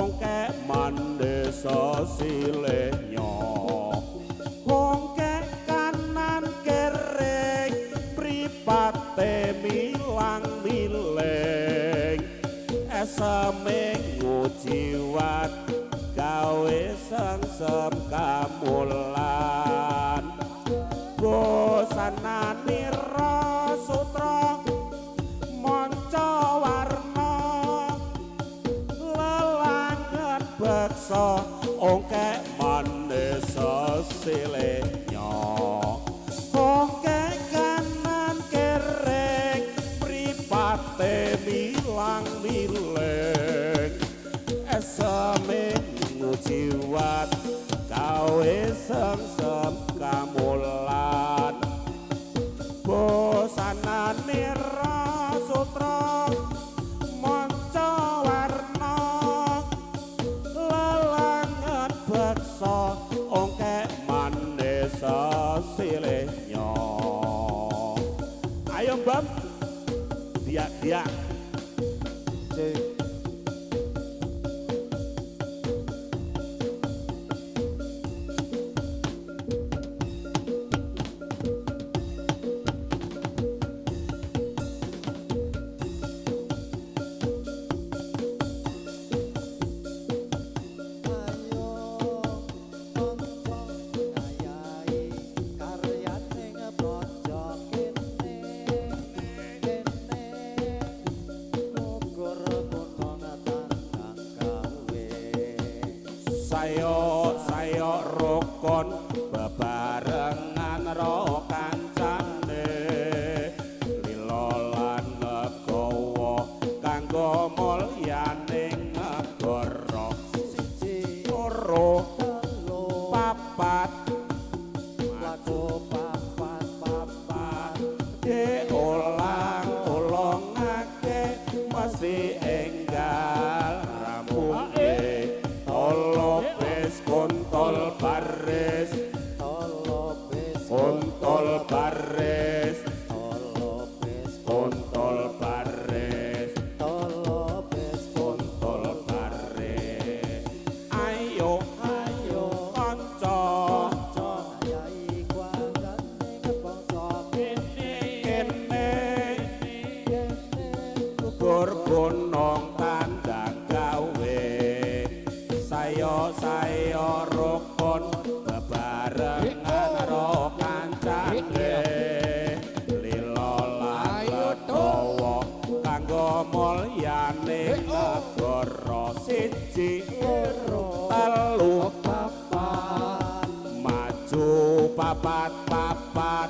ongkek manis sesilihnya. Ongkek kanan kering mripate milang miling, eseme ngujiwat gawe sengsem kamulan. Bosananira sutra manca warna, lelangan beksa ongkek manis sesilihnya. Ongkek kanan kereng mripate milang miling, eseme ngujiwat gawe sengsem kamulan. Bosananira sutra manca warna, lelangan beksa ongkek manis sesilihnya. Ayo Mbam, diak-diak. Cek. Ayo kanca ngayahi karyane praja kene kene, gugur gunung tandang gawe. Sayo sayo rukun bebarengan ro kancane, lila lan legawa kanggo mulyaning negara. Siji loro telu papat mlaku papat papat, diulang ulangake mesti enggal rampunge. Tolopes kontol baris, tolopes kontol baris, tolopes kontol baris, tolopes kontol baris. Ayo ayo kanca kanca ngayahi kuwatane bangsa kene kene, kene gugur gunung tandang gawe. Sayo sayo rukun bebarengan ro kancane, lila lan legawa kanggo mulyane negara. Siji loro telu papat maju papat papat,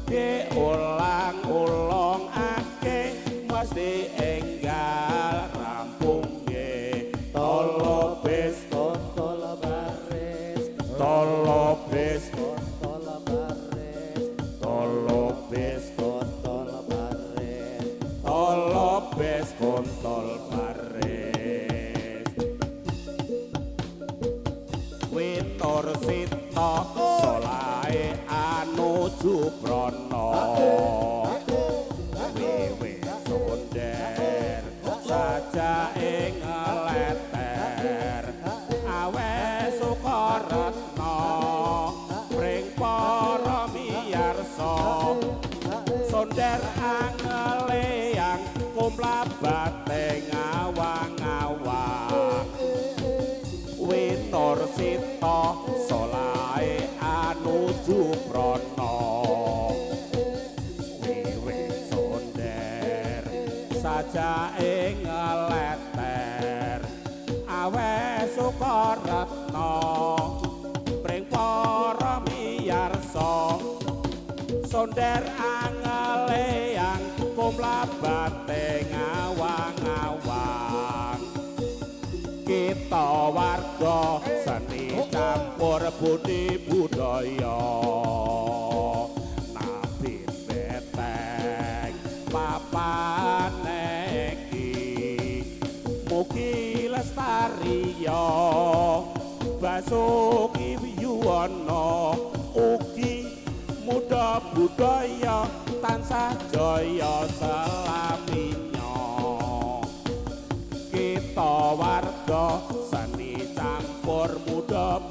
diulang-ulangake mesti enggal rampunge. Tolobis kontol baris, tolobis kontol baris, tolobis kontol baris, tolobis kontol baris. Witur sita solahe anuju prana, wiwi sonder sajake ngeleter, awe sukaretna pring para miyarsa. Sonder angeleyang kumlabate ngawang-awang. Witur sita solahe anuju prana, wiwi sonder sajake ngeleter, awe sukaretna pring para miyarsa. Sonder angeleyang kumlabate ngawang-awang. Kita warga seni campur budi budaya, nabi beteng papane iki mugi lestariya. Basuki Yuwana ugi muda budaya tansah jaya selaminya. Kita warga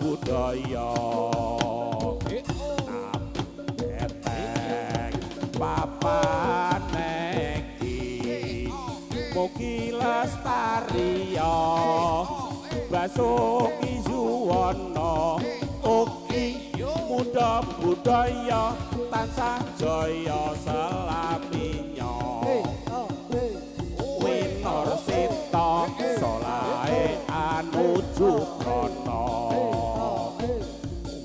budaya beteng papan iki mugi lestariya Basuki Yuwana ugi muda budaya tansah jaya selaminya Winorsita solahe anuju prana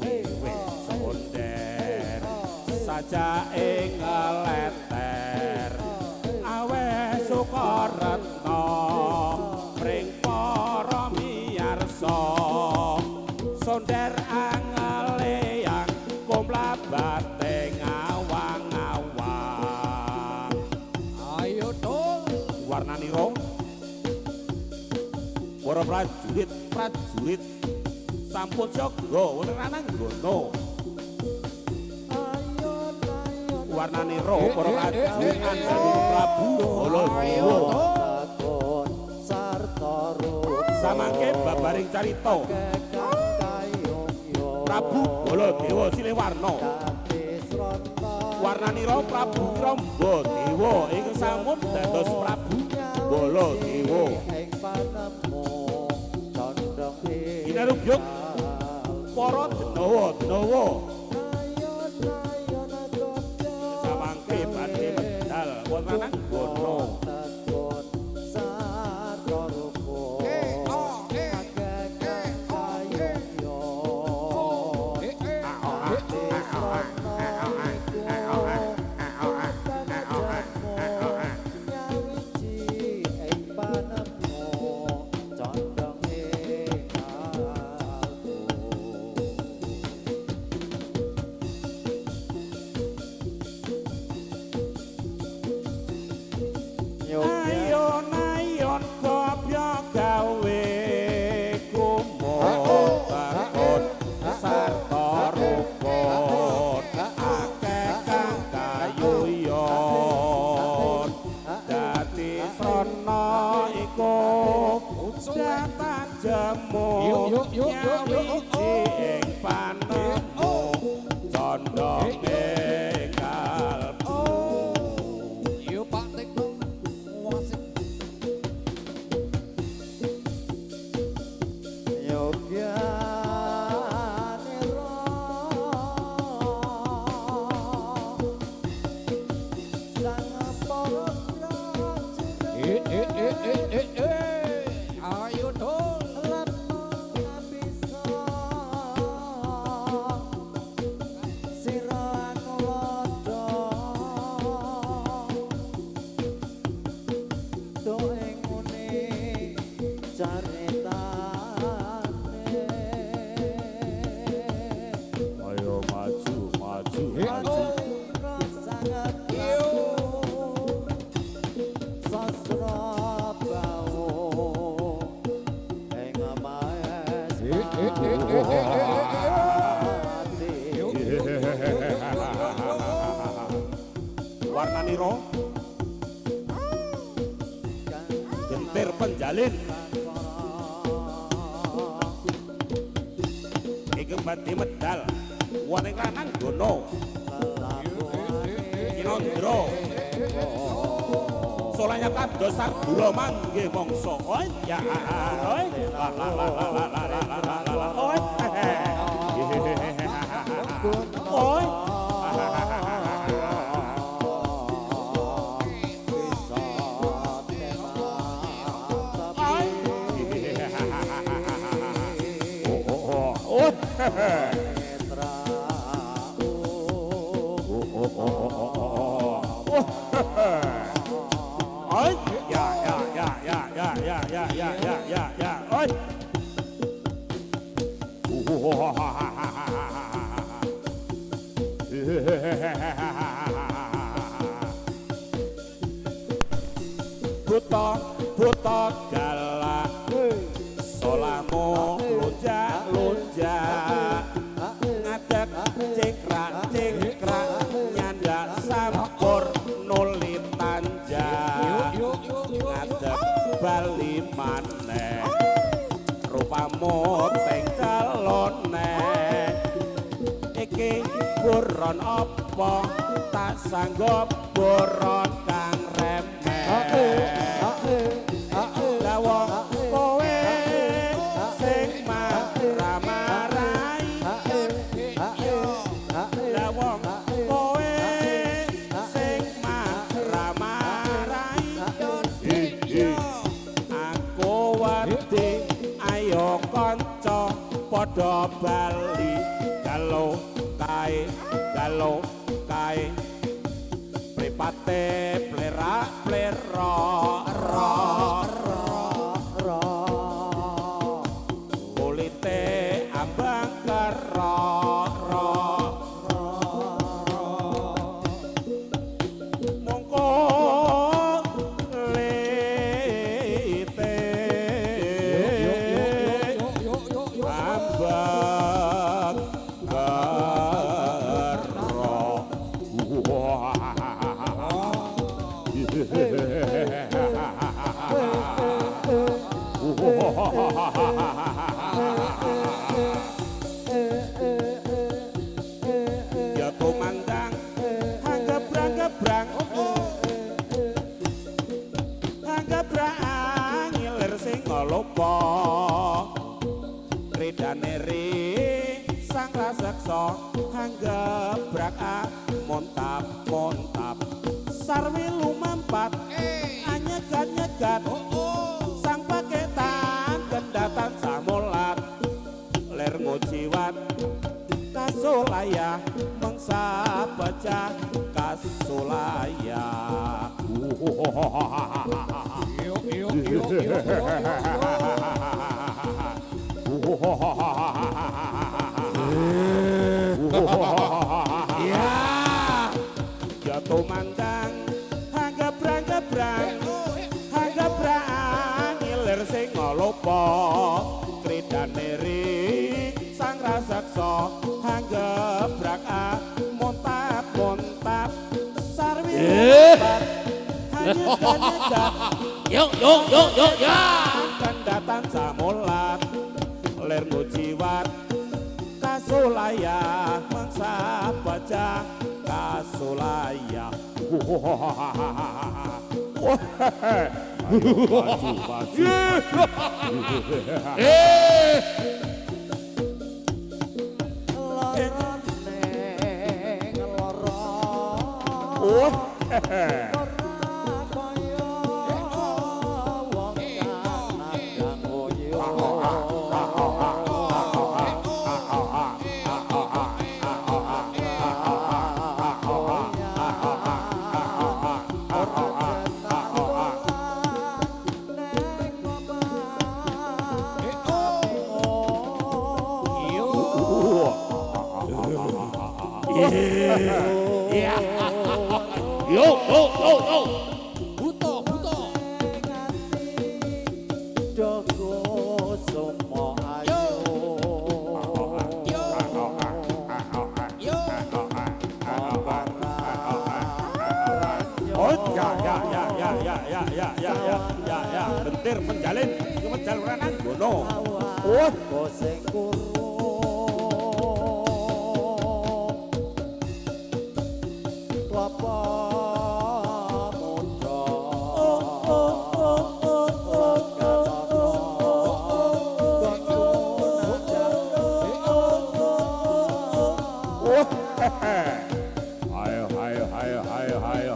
wiwit sonder sajake ngeleter awe sukaretna pring para miyarsa sonder angeleyang kumlabate ngawang-awang. Ayo dol. Warnanira para prajurit-prajurit sampun siaga wonten rananggana. Warnanira para prajurit andhaning Prabu Baladewa. Samangke babaring carita Prabu Baladewa silih warna. Warnanira Prabu Kramba Dewa ingkang sampun dados Prabu Baladewa. Kinarubyuk para denawa-denawa samangke badhe medal wonten rananggana. Ayo nayon gobyo gawe kumur tekun sarta rukun akeh kang kayuyon dadi srana iku datan jemu nyawiji ing panemu condong ing kalbu. Yo Pak Tekno wasit. Ayo dol. Ayo maju maju maju. Warnanira gentir penjalin ingkang badhe medal wonten rananggana Kinandra solanya kados sardula manggih mangsa. Oi ya oi la la la la la la la la la oi oi. Oi ya ya ya ya ya ya ya ya ya ya ya oi. Buta buta galak solamu lonjak lonjak ngadeg cengkrak cengkrak nyandak sampur nuli tanjak ngadeg bali maneh rupamu teng calone. Buron apa tak sanggup buron kang remeh. Lah wong kowe sing marah-marahi. Lah wong kowe sing marah-marahi. Aku wedi ayo kanca padha bali galo kae galo kae pripate plerak plero ro ro kulite ambang kero ro mongko lite Yo yo yo. ambang kero. Ya tumandang hanggebrang-gebrang hanggebrang ngilir sing lupa ridane ri sang raseksa hanggebrak montap montap sarwi lumampat anyegat-nyegat sang paketan kendatan samulat ler nguciwat kasulaya mengsa pecah kasulaya. Yo yo yo yo yo. Ya tumandang hanggebrang-gebrang hanggebrang ngilir sing lupa kridane ri sang raseksa hanggebrak montap montap sarwi lumpat hanyegat-nyegat Yo yo yo yo ya. kendatan samulat lir nguciwat kasulaya mangsa baca kasulaya. Ayo maju maju. Lara neng lara Oh. Ora kaya wong kang ngoyo. Yo yo yo yo. Buto buto. Yo yo. Oh ya ya ya ya ya ya ya ya ya ya ya bentir menjalin menjalin gono. Oh. Sing kurung klapa muda Oh. Ayo ayo ayo ayo ayo.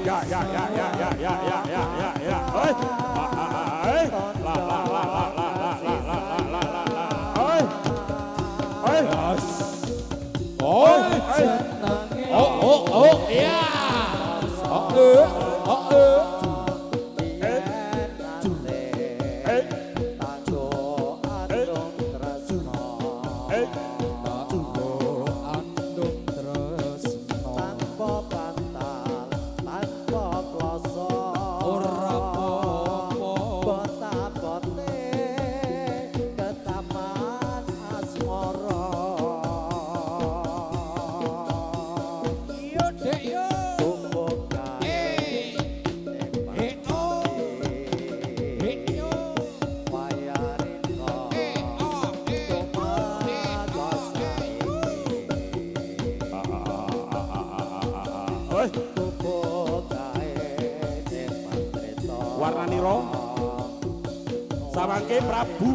Ya ya ya ya ya ya ya ya ya ya. Oi. Oi. La la la la la la la la la la la. Oi. Oi. Oi. Oh oh oh iya. Oh eh oh eh. Eh. Eh. Tanggo andung tresno. Tanpa bantal, tanpa kloso, Ora apa-apa. Botabote ketaman asmara. Yo dek yo. Tumbuh Eh. Eh oh. Eh yo. Wayarina Eh oh eh oh eh oh eh oh. Oi. Tubuh kae ning Warnanira samangke Prabu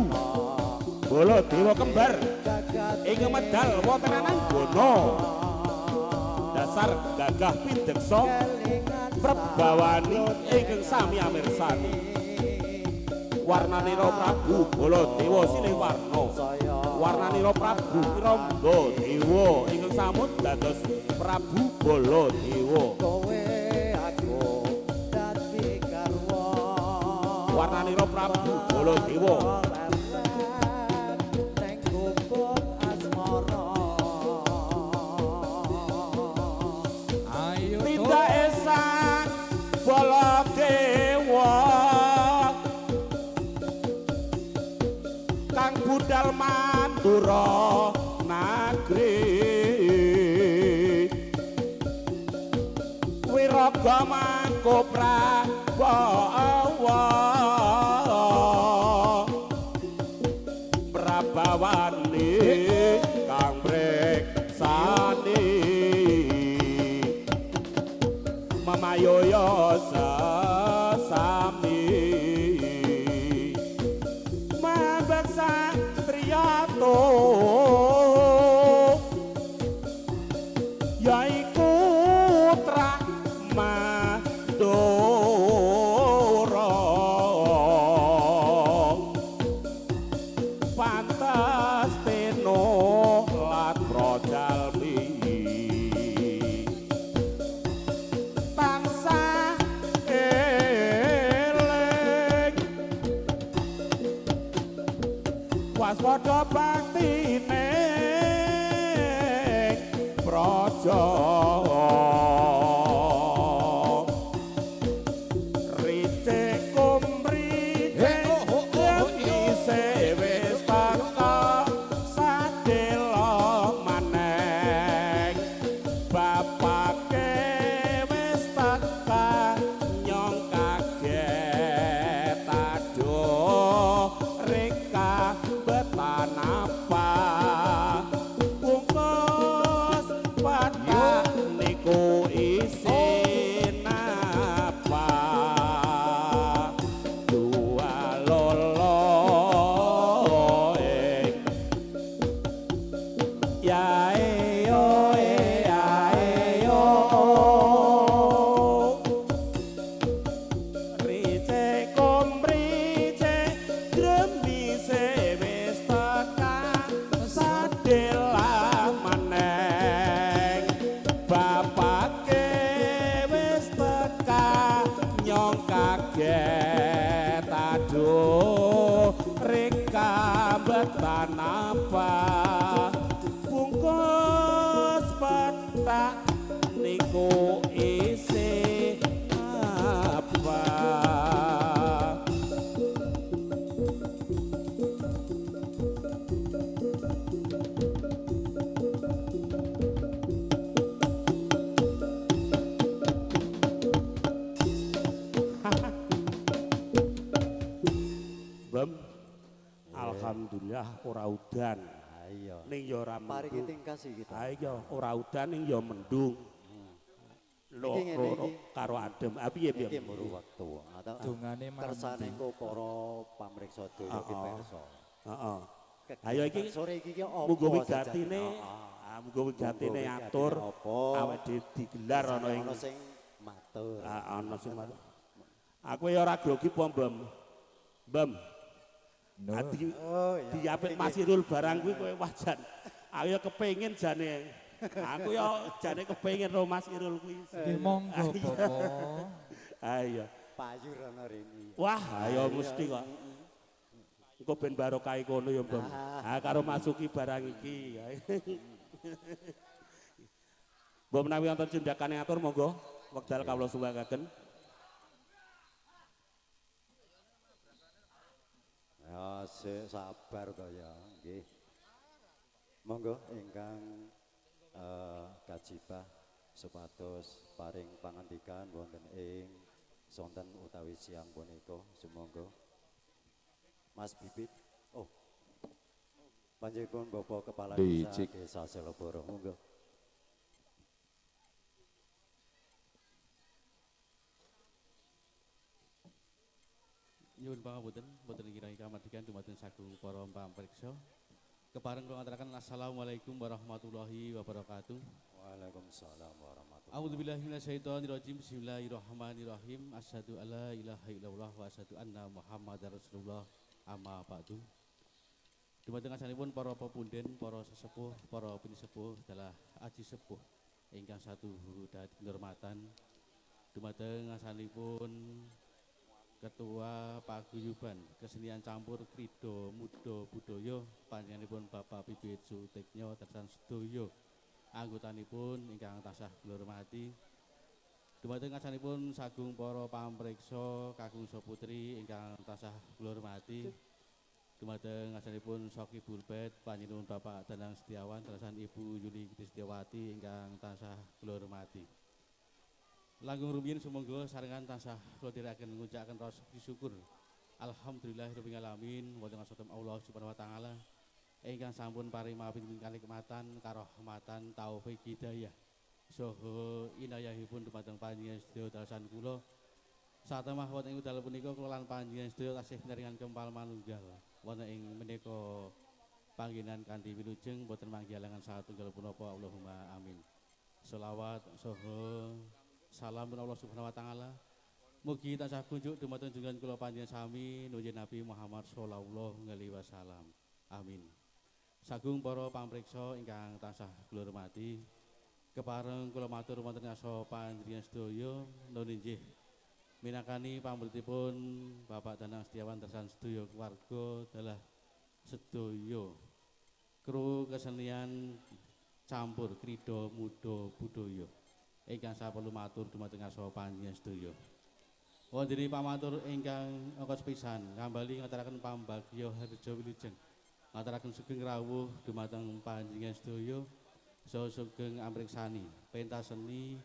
Baladewa kembar ing medal wonten Ananggana. Dasar gagah pindeksa prebawani ingkang sami amirsani. Warnanira Prabu Baladewa silih warna. Warnanira Prabu Kirangga Dewa ingkang sampun dados Prabu Baladewa. Kowe aku dadi garwa. Warnanira Prabu Baladewa. Neng gubuk asmara. Ayo Tindak sang Baladewa kang budal mandura nagri wiraga mangko prabawa prabawani kang mriksani mamayoyo sesami mabeksa triyato yaiku Tra Madura pantes teno lat projalmi tansah eling waspada baktine praja ricik kumricik demise wis teka sadela maneng bapake wis teka nyong kaget aduh reka betan apa bungkus patak niku isin apa dua lolo ing ya e yo e ya e yo Rice komrice gremise wis teka sadela maneng bapake wis teka nyong kaget aduh reka betan apa bungkus petak niku isi apa. Bem, alhamdulillah ora udan. Ayo. Ning ya ora Mari mendung. kita kasih kita. Ayo ora udan ning ya mendung. Lho Iki ngene iki. karo adem. Ah piye piye? Iki mburu wektu. Atau Dungane kersane engko para pamriksa dhewe ki pirsa. Heeh. Ayo iki Kegiatan sore iki ki apa muga wigatine, sejatine? Heeh. ah muga wigatine Muga wigatine atur apa? awake dhewe digelar ana ing Ana sing matur. Ana sing matur. Aku ya ora grogi po, Mbem. Mbem. Adi Oh iya. diapit Mas Irul barang kuwi kowe wah jan. Aku ya kepengin jane. Aku ya jane kepengin ro Mas Irul kuwi. Nggih monggo Bapak. Ayo. Payu rono rene. Wah, ayo mesti kok. Engko ben barokah kono ya, Mbem. Ah karo masuki barang iki. Mbok menawi wonten cindakane atur monggo wekdal kawula suwungaken. Ya sik sabar to ya, nggih. Monggo ingkang kajibah supados paring pangandikan wonten ing sonten utawi siang punika sumangga. Mas Bibit. Oh. Panjenengan Bapak Kepala Desa Desa Selopuro, monggo. Nyuwun pangapunten, mboten ngirangi kamardikan dumateng sagung para pamriksa. Kepareng kula ngaturaken assalamualaikum warahmatullahi wabarakatuh. Waalaikumsalam warahmatullahi. A'udzubillahi minasyaitonirrajim. Bismillahirrahmanirrahim. Asyhadu alla ilaha illallah wa asyhadu anna Muhammadar Rasulullah. Amma ba'du. Dumateng asanipun para pepunden, para sesepuh, para pinisepuh dalah aji sepuh ingkang satu dadi kinurmatan. Dumateng asanipun Ketua Paguyuban Kesenian Campur Krida Muda Budaya panjenenganipun Bapak Bibit Sutiknyo tersan sedaya anggotanipun ingkang tansah kula hormati. Dumateng asanipun sagung para pamriksa kakung putri ingkang tansah kula hormati. Dumateng asanipun Soki Bulbet panjenengan Bapak Danang Setiawan tersan Ibu Yuli Kristiawati ingkang tansah kula hormati. Langkung rumiyin sumangga sarengan tansah kula dherekaken ngucakaken raos syukur. Alhamdulillahirabbil alamin wonten ngarsa Allah Subhanahu wa taala ingkang sampun paring mawin kanikmatan karahmatan taufik hidayah saha inayahipun dumateng panjenengan sedaya dalasan kula. Satemah wonten ing wekdal punika kula lan panjenengan sedaya tasih pinaringan kempal manunggal wonten ing menika panggenan kanthi wilujeng boten manggi alangan satunggal punapa Allahumma amin. Selawat saha salam Allah Subhanahu wa taala. Mugi tansah kunjuk dumateng junjungan kula panjenengan sami nuju Nabi Muhammad sallallahu alaihi wasallam. Amin. Sagung para pamriksa ingkang tansah kula hormati, kepareng kula matur wonten ngarsa panjenengan sedaya nun inggih minangkani pamrihipun Bapak Danang Setiawan tersan sedaya keluarga dalah sedaya kru kesenian campur Krida Muda Budaya ingkang saperlu matur dumateng ngarsa panjenengan sedaya. Wonten pamatur ingkang angka sepisan kambali ngaturaken pambagya harja wilujeng. Ngaturaken sugeng rawuh dumateng panjenengan sedaya saha sugeng amriksani pentas seni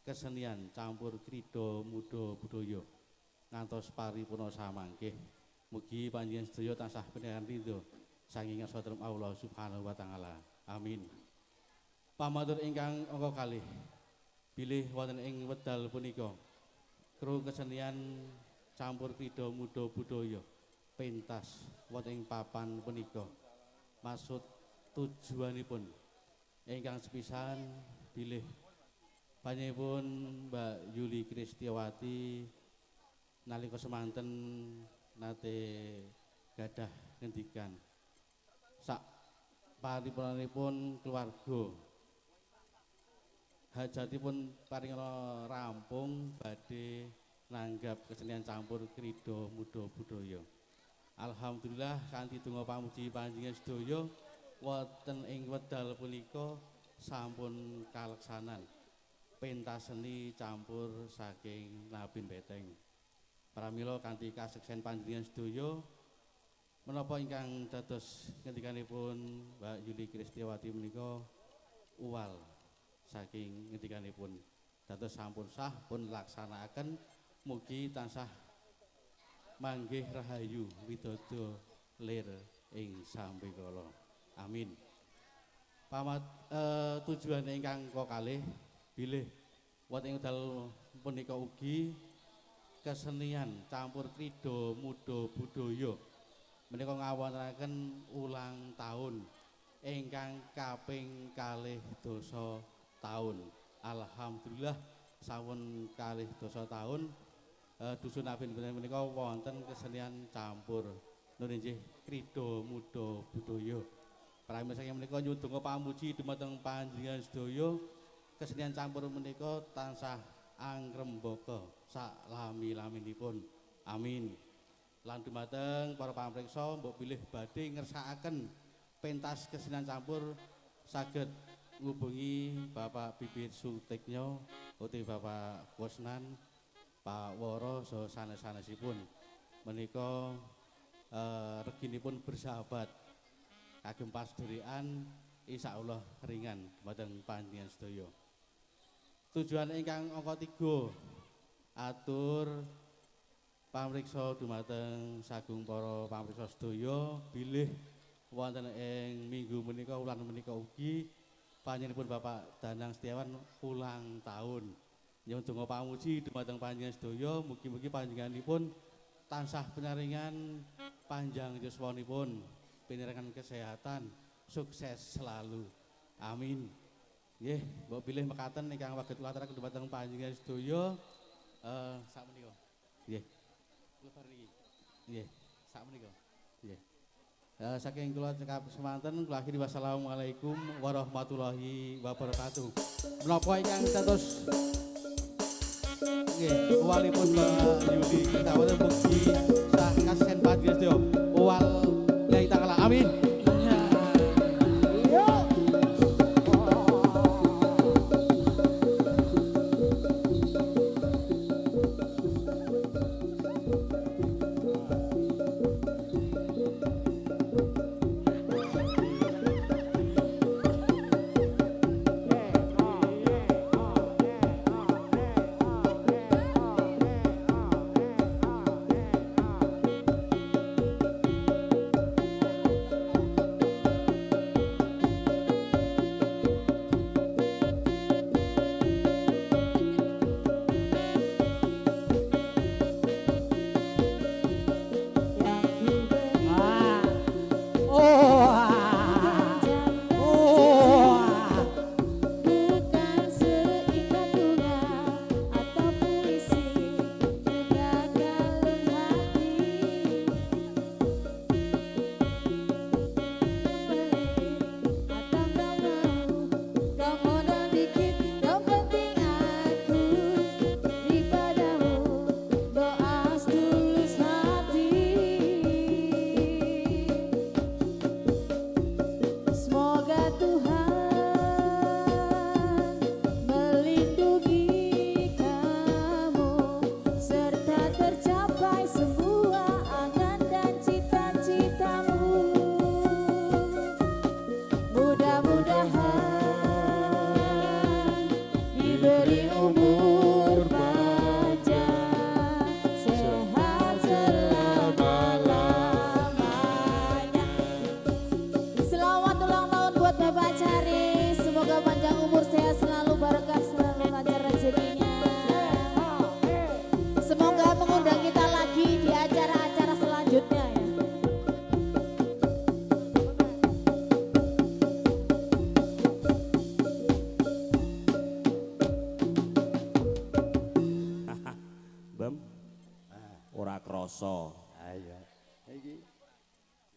kesenian campur Krida Muda Budaya ngantos paripurna samangke. Mugi panjenengan sedaya tansah pinaringan ridho saking ngarsa Allah Subhanahu wa taala. Amin. Pamatur ingkang angka kalih bilih wonten ing wedal punika kru kesenian campur Krida Muda Budaya pentas wonten ing papan punika maksud tujuanipun ingkang sepisan bilih panjenenganipun Mbak Yuli Kristiawati nalika semanten nate gadah ngendikan sak paripurnanipun keluarga hajatipun paringana rampung badhe nanggap kesenian campur Krida Muda Budaya. Alhamdulillah kanthi donga pamuji panjenengan sedaya wonten ing wedal punika sampun kaleksanan pentas seni campur saking Nabin Beteng. Pramila kanthi kaseksen panjenengan sedaya menapa ingkang dados ngendikanipun Mbak Yuli Kristiawati menika uwal saking ngendikanipun dados sampun sah pun laksanakaken mugi tansah manggih rahayu widodo lir ing sambekala. Amin. Pamat tujuan ingkang kalih bilih wonten ing wekdal punika ugi kesenian campur Krida Muda Budaya menika ngawontenaken ulang tahun ingkang kaping 12 taun. Alhamdulillah Sampun kalih dasa taun dusun Abin menika wonten kesenian campur. Nun inggih Krida Muda Budaya. Pramila saking menika nyuwun donga pamuji dumateng panjenengan sedaya kesenian campur menika tansah angrembaka sak lami-laminipun. Amin. Lan dumateng para pamriksa mbok bilih badhe ngersakaken pentas kesenian campur saged ngubungi Bapak Bibit Sutiknyo utawi Bapak Kusnan, Pak Woro saha sanes-sanesipun. Menika reginipun bersahabat kagem pasdherekan insyaallah ringan dumateng panjenengan sedaya. Tujuan ingkang angka 3 atur pamriksa dumateng sagung para pamriksa sedaya bilih wonten ing minggu menika wulan menika ugi panjenenganipun Bapak Danang Setiawan ulang tahun. Nyuwun donga pamuji dumateng panjenengan sedaya, mugi-mugi panjenenganipun tansah pinaringan panjang yuswanipun, pinaringan kesehatan, sukses selalu. Amin. Nggih, mbok bilih mekaten ingkang waget kula aturaken dumateng panjenengan sedaya sak menika. Nggih. Lebar niki. Nggih, sak menika. Nggih. Saking kula cekap semanten kula akhiri wassalamualaikum warahmatullahi wabarakatuh. Menapa ingkang dados nggih uwalipun Mbak Yuli kita wonten mugi sah kasen panjenengan sedaya. Uwal lillahi ta'ala. Amin.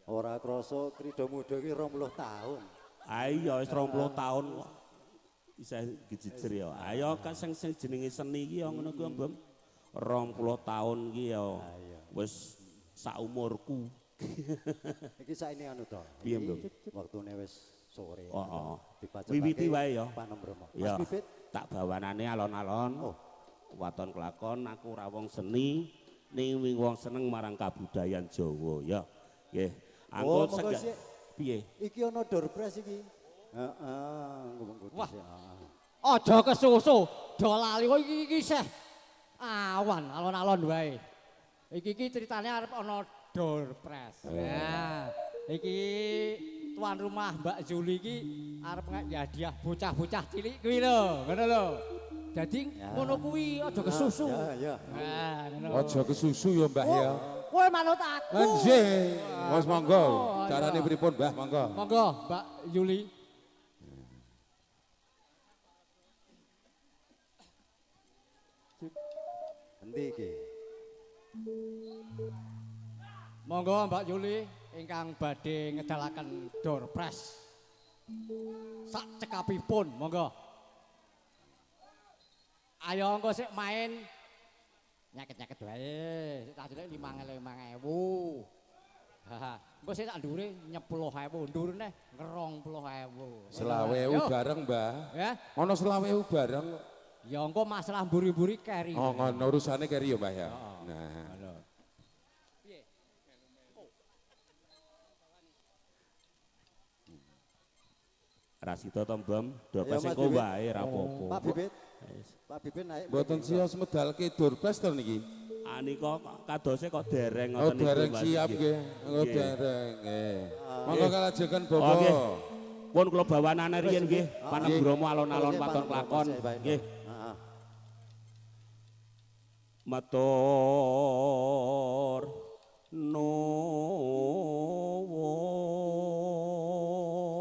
Ora krasa Krida Muda iki 20 tahun. Ayo wis 20 tahun kok. Isih gejejer ya. Ayo kan sing jenenge seni iki ya ngono kuwi, Mbem. 20 tahun iki ya wis saumurku. Iki saiki anu to. Piye, Mbem? Waktune wis sore. Heeh. Wiwiti wae ya. Panembrama. Mas Bibit tak bawanane alon-alon. Oh. Waton kelakon aku ora wong seni ning wong seneng marang kabudayan Jawa ya. Nggih. Oh, Angkut sega. Piye? Iki ana door prize iki. Heeh, ngomong Wah. Aja kesusu, do lali kok iki iki isih awan alon-alon wae. Iki iki ceritane arep ana door prize. Nah, iki tuan rumah Mbak Zuli iki arep ngeki hadiah bocah-bocah cilik kuwi lho, ngono lho. Dadi ngono kuwi aja kesusu. Ya, ya. Nah, ngono. Aja kesusu ya Mbah ya. Kowe manut aku. Nggih. Wes monggo. Carane pripun Mbah monggo. Monggo Mbak Yuli. Endi iki? Monggo Mbak Yuli ingkang badhe ngedalaken door prize. Sak cekapipun monggo. Ayo engko sik main nyeket-nyeket wae. Sik tak jelek 5.000. Haha, engko sik tak ndure 10.000, ndure neh 20.000. 25.000 bareng, Mbah. Ya. Ono 25.000 bareng. Ya engko masalah mburi-mburi keri. Oh, ngono urusane keri ya, Mbah ya. Nah. Piye? Rasida to, Mbem, do Ayo, sing Mas Bibit. wae ra apa-apa. Pak Bibit. Pak Bibit naik. Mboten sios medalke doorpress to niki. Anika kadose kok dereng Oh, ngoten niku, dereng Mas. siap nggih. Oh, Nggih. dereng nggih. Monggo kalajengan Oh, Bapak. nggih. Pun kula bawanane riyin nggih, Panembrama alon-alon Nggih, waton Panembrama klakon. sik, Pak. Nggih. Heeh. Matur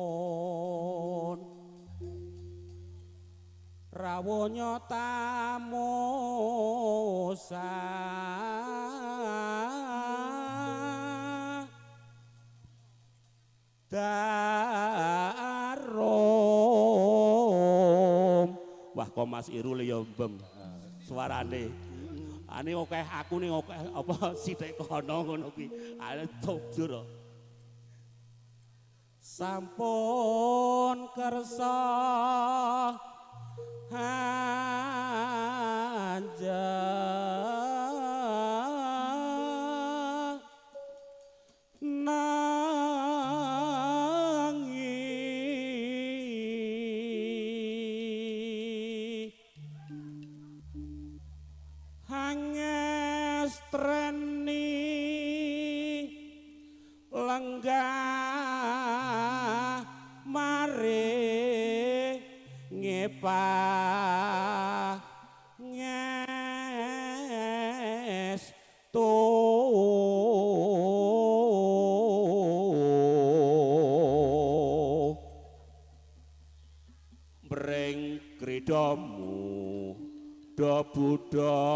nuwun rawuhnya tamu darum. Wah kok Mas Irul ya mbem suarane. Ane akeh aku ning akeh apa sithik kono ngono kuwi. Ane jujur. Sampun kersa anjang nangi hangestreni lenggah mare ngepah ngestu mring kridamu da budaya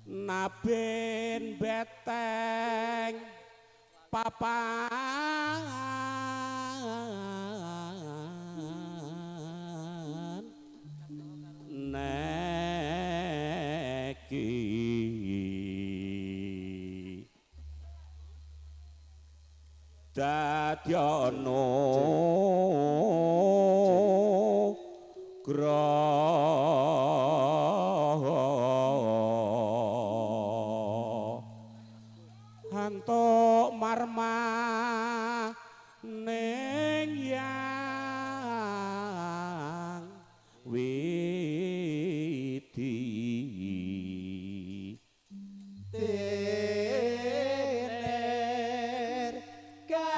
nabin beteng papan neki dadyana graha antuk marma ning yang widi Tinir kana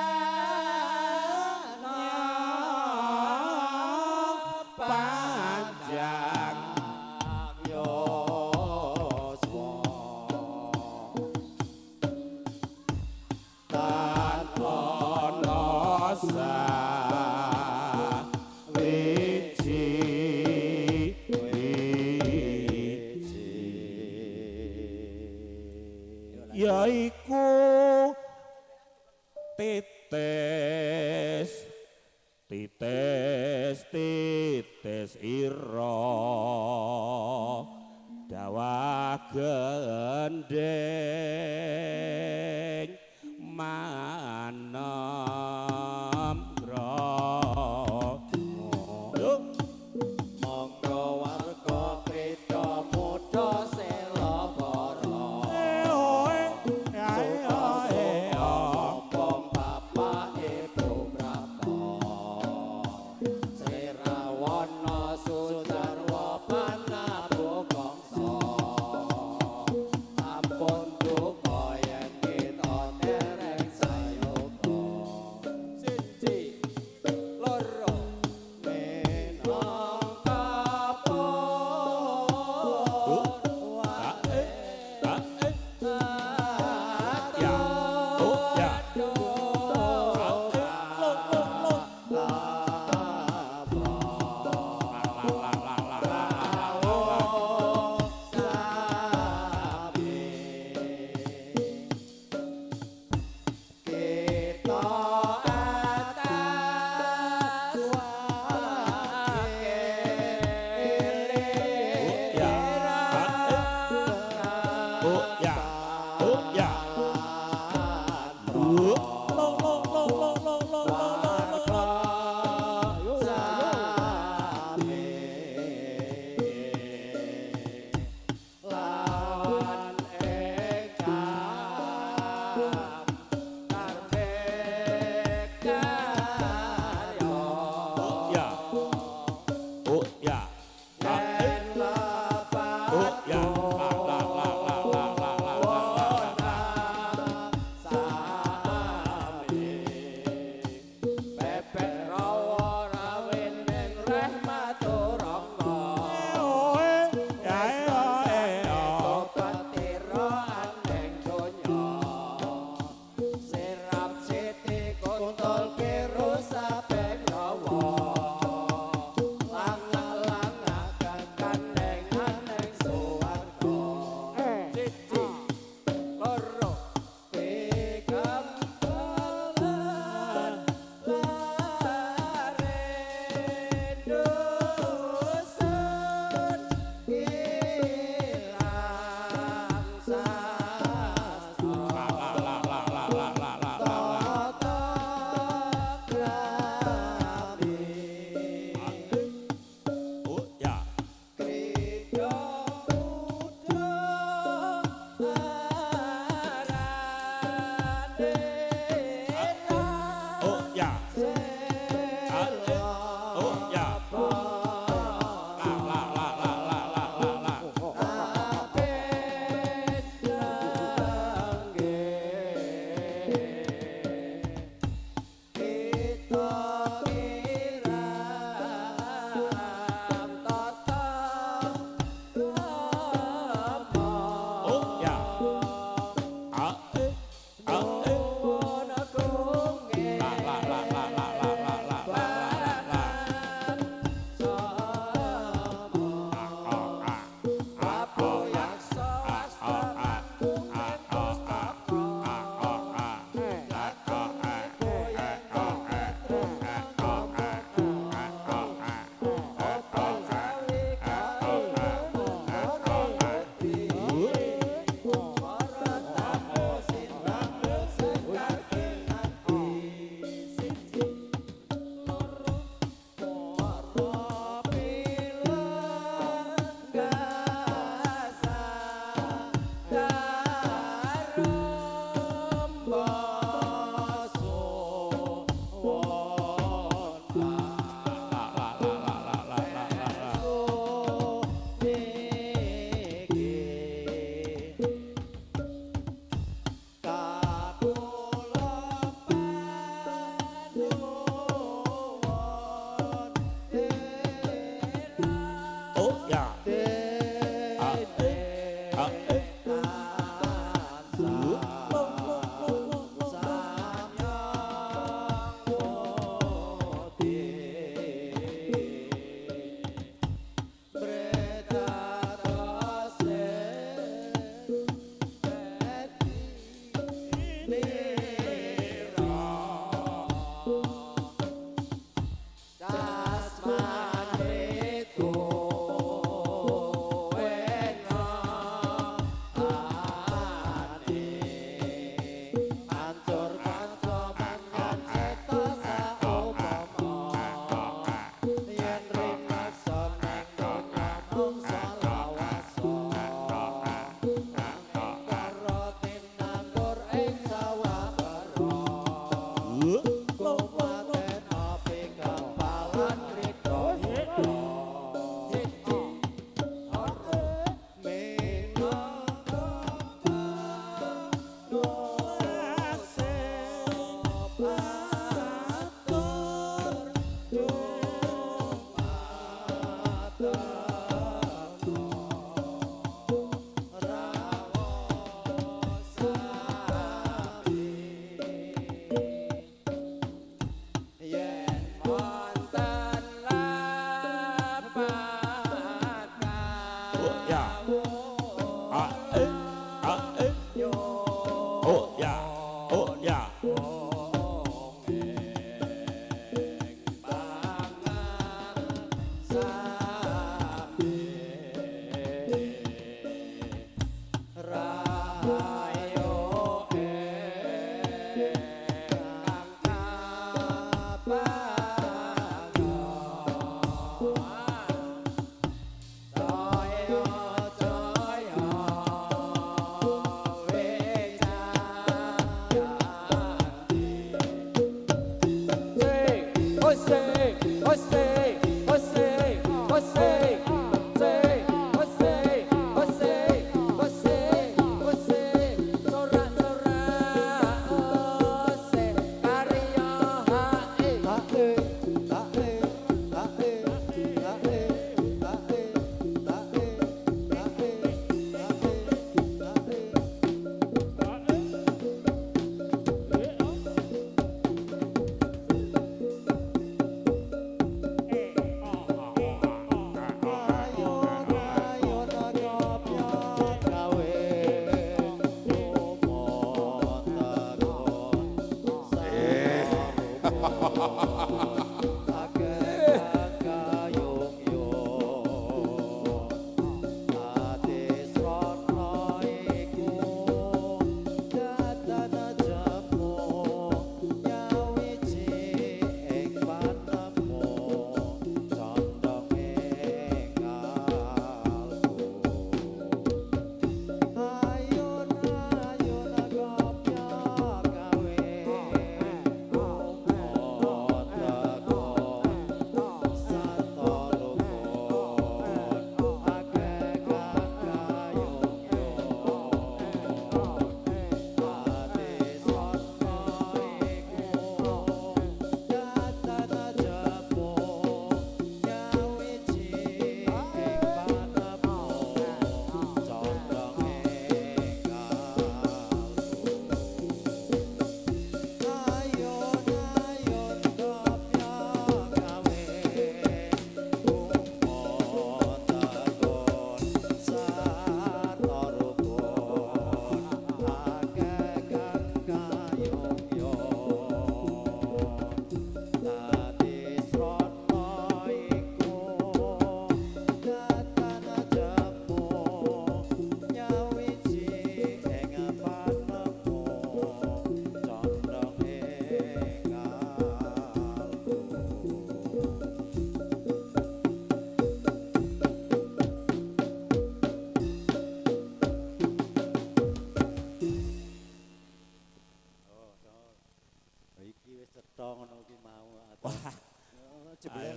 panjang yoswa tanpa sawiji yaiku titis titis titis ira dawa gendheng manem grama. Yo. Monggo warga Krida Muda Selabara Mumpung Bapak Ibu Prapta Sirawana Sujarwa Panabu Kangsa Ampun duka yen kita dereng saya. Oh ya. Oh ya. Oh. Lo lo lo lo lo lo lo lo lo. Lawan engkang kartek karya Oh ya. Oh ya. La, eh. yen lepat Oh ya. La la la la la la la.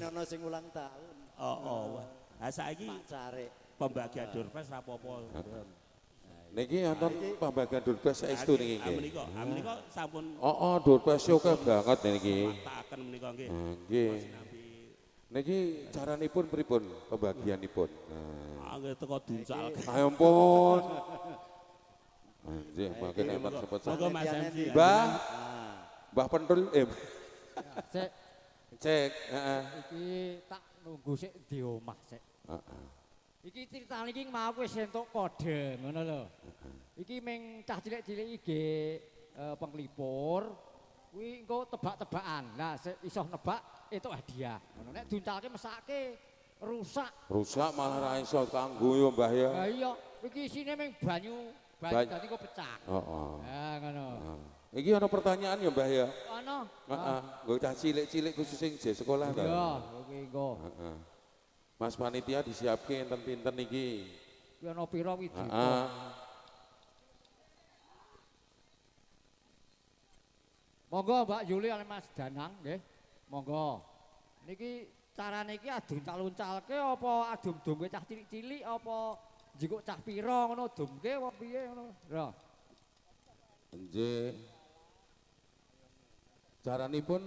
Ana sing ulang tahun. Oh, oh. Lah saiki pembagian doorprize ra apa-apa. Niki wonten pembagian doorprize saestu niki nggih. Menika, menika sampun. Heeh, doorprize oke banget niki. Takaken menika nggih. Nggih. Niki caranipun pripun pembagianipun? Nah, nggih teko duncal. Ayo ampun. Nggih, mangke nek cepet. Monggo Mas MC. Mbah. Mbah Pentul Cek. Cek, heeh. Iki tak nunggu sik di omah sik. Heeh. Iki critane iki mau wis entuk kode ngono lho. Iki ming cah cilik-cilik iki penglipur kuwi engko tebak-tebakan. Lah sik iso nebak entuk hadiah. Ngono nek diuncalke mesake rusak. Rusak malah ra iso kanggo yo Mbah ya. Lah iya, iki isine ming banyu, banyu dadi kok pecah. Heeh. Ha ngono. Iki ana pertanyaan ya Mbah ya? Ana. Heeh, nggo cah cilik-cilik khusus sing jek sekolah ta. Iya, kuwi engko. Heeh. Mas panitia disiapke enten-pinten iki. Kuwi ana pira kuwi dipo. Heeh. Monggo Mbak Yuli kalih Mas Danang nggih. Monggo. Niki carane iki aduncal-uncalke apa adum-dumke cah cilik-cilik apa njikuk cah pira ngono dumke apa piye ngono. Lho. Nggih. Caranipun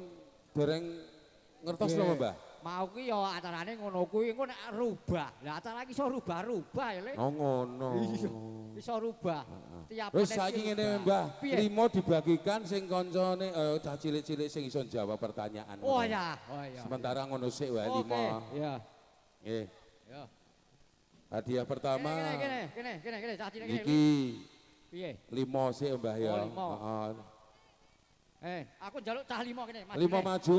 dereng ngertos napa, Mbah? Mau ki ya acarane ngono kuwi engko nek rubah. Lah acara iki iso rubah-rubah ya, Le. Oh ngono. Iya, iso rubah. Tiap wis saiki ngene, Mbah. Limo dibagikan sing kancane cah cilik-cilik sing iso jawab pertanyaan. Oh ya, oh iya. Sementara ngono sik wae limo. Iya. Nggih. Ya. Hadiah pertama. Kene kene kene kene cah cilik kene. Iki. Piye? Limo sik Mbah ya. Heeh. Aku njaluk cah limo kene, maju. Limo maju.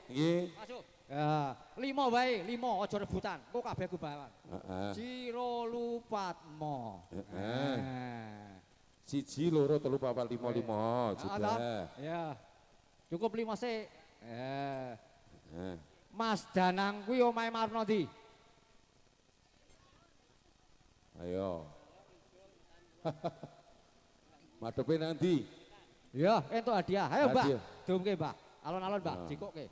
Nggih. Maju. Ya, limo wae, limo aja rebutan. Engko kabeh ku bawan. Heeh. Ciro lupatmo. Heeh. 1 2 3 4 5 5 sudah. Ya. Cukup 5 sik. Mas Danang kuwi omahe marno ndi? Ayo. Madepe nang ndi? Ya, entuk hadiah. Ayo, Mbak. Dumke, Mbak. Alon-alon, Mbak, jikoke.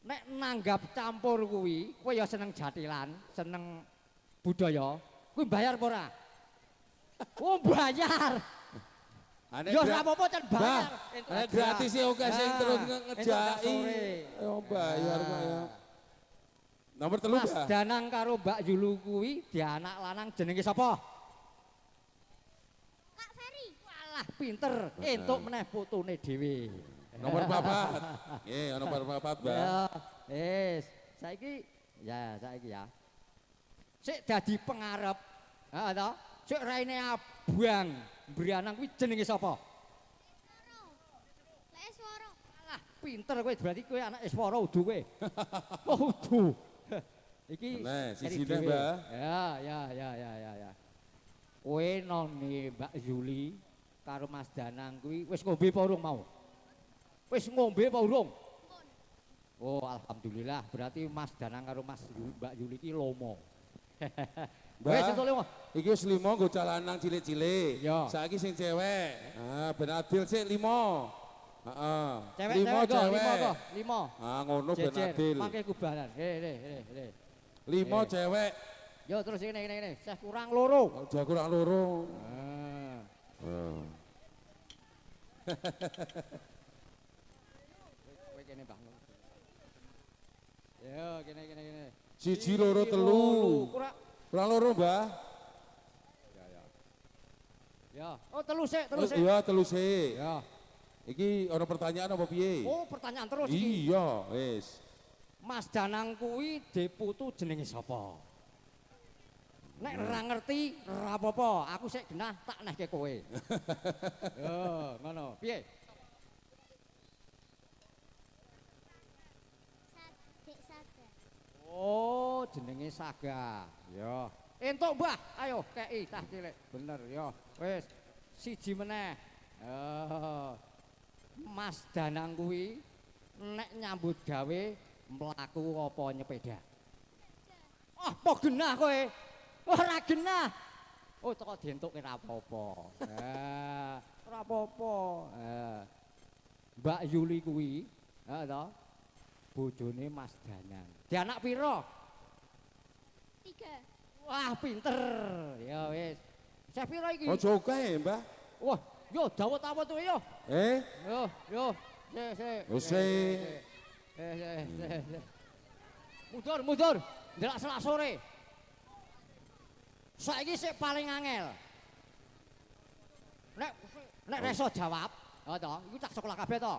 Nek nanggap campur kuwi, kowe ya seneng jatilan, seneng budaya, kuwi bayar apa ora? Oh, bayar. Ya ora apa-apa cen bayar. Nek gratis ya oke sing terus ngejaki. Yo bayar kok ya. Nomor 3, Mas Danang karo Mbak Yulu kuwi di anak lanang jenenge sapa? Kak Ferry. Walah pinter, entuk meneh putune dhewe. Nomor 4. Nggih, nomor 4, Mbak. Ya, wis. Saiki ya saiki ya. Sik dadi pengarep. Heeh to? Sik raine abang mbranang kuwi jenenge sapa? Lek Iswara. Alah, pinter kowe berarti kowe anak Iswara udu kowe. Oh, udu. Iki sijine, Mbak. Ya. Kowe none Mbak Yuli karo Mas Danang kuwi wis ngombe apa urung mau? Wis ngombe apa urung? Oh, alhamdulillah. Berarti Mas Danang karo Mas Mbak Yuli iki lomo. Wis entuk limo. Iki wis 5 nggo cah lanang cilik-cilik. Saiki sing cewek. Ah, ben adil sik 5. Heeh. 5 cewek. 5. Ah, ngono ben adil. Mangke kubaran. He. 5 cewek. Yo terus ngene. Seh kurang 2. Aja kurang 2. Heeh. Kowe kene, Mbah. Yo kene. 1 2 3. Kurang 2, Mbah. Ya. Oh, 3 sik, 3 sik. Iya, 3 sik. Ya. Iki ana pertanyaan apa piye? Oh, pertanyaan terus iki. Iya, wis. Mas Danang kuwi deputu jenenge sapa? Nek ora ngerti, ora apa-apa, aku sik genah tak nehke kowe. Yo, ngono. Piye? Dek Saga. Oh, jenenge Saga. Ya. Entuk, Mbah. Ayo kei tah cilik. Bener ya. Wis, siji meneh. Oh. Mas Danang kuwi nek nyambut gawe mlaku apa nyepeda? Oh, apa genah kowe? Ora genah. Oh, teko dientukke ora apa-apa. Ora apa-apa. Mbak Yuli kuwi, heeh to? Bojone Mas Danang. Di anak pira? 3. Wah, pinter. Ya wis. Saya pira iki? Aja akeh, Mbah. Wah, yo dawet-awet kowe yo. Yo, yo. Sik. Sik. Sik. Mundur, mundur. Ndelak selak sore. Saiki sik paling angel. Nek reso jawab, ha to, iku tak sekolah kabeh to.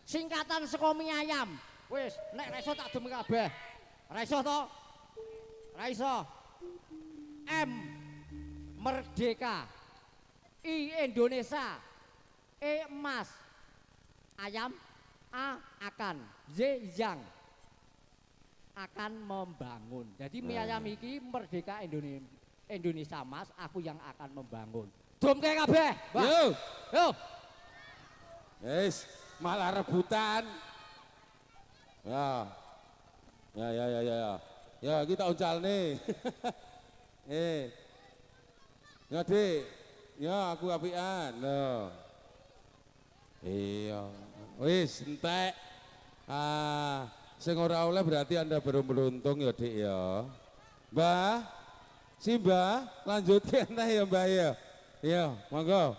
Singkatan saka mie ayam. Wis, nek reso tak demi kabeh. Reso to? Ra iso. M Merdeka, I Indonesia, E emas, ayam, A akan, Y yang akan membangun. Jadi mie ayam iki Merdeka Indonesia Mas, aku yang akan membangun. Dumke kabeh. Yo. Yo. Wis, malah rebutan. Ya. Ya ya ya ya. Ya, kita uncalne. Ya, Dik. Ya, aku apian. Lho. Iya. Wis entek. Ah, sing ora oleh berarti Anda belum beruntung ya, Dik ya. Mbah. Si Mbah, lanjutke entah ya, Mbah ya. Iya, monggo.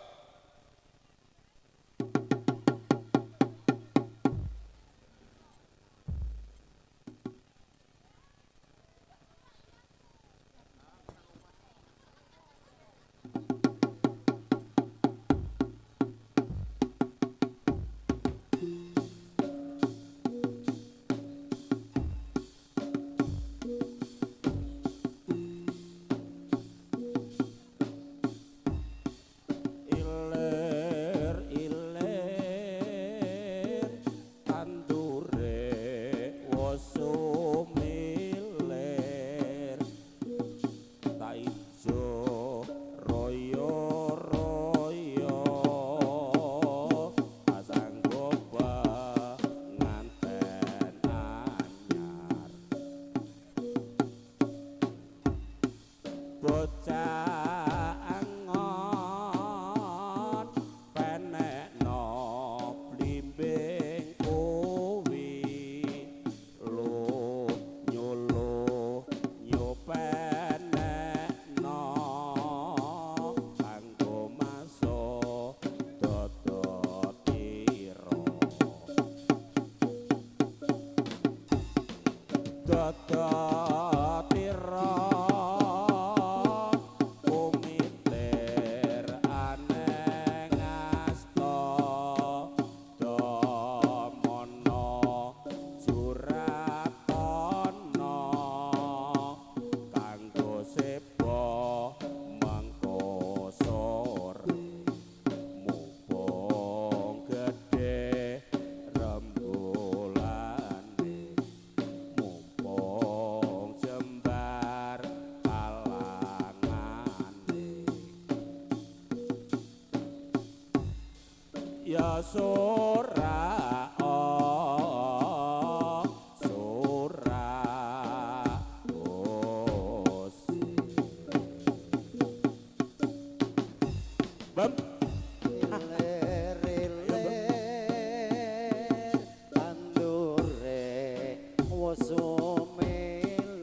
Bocah angon penekno blimbing kuwi lu nyulu nyopenekno kanggo maso dodotira dodotira kumitir aneng asta damono juratana kanggo seba mengko sore mubung gedhe rembulane mumpung jembar kalangane ya sora sora Bam Ilir-ilir tandure wis sumilir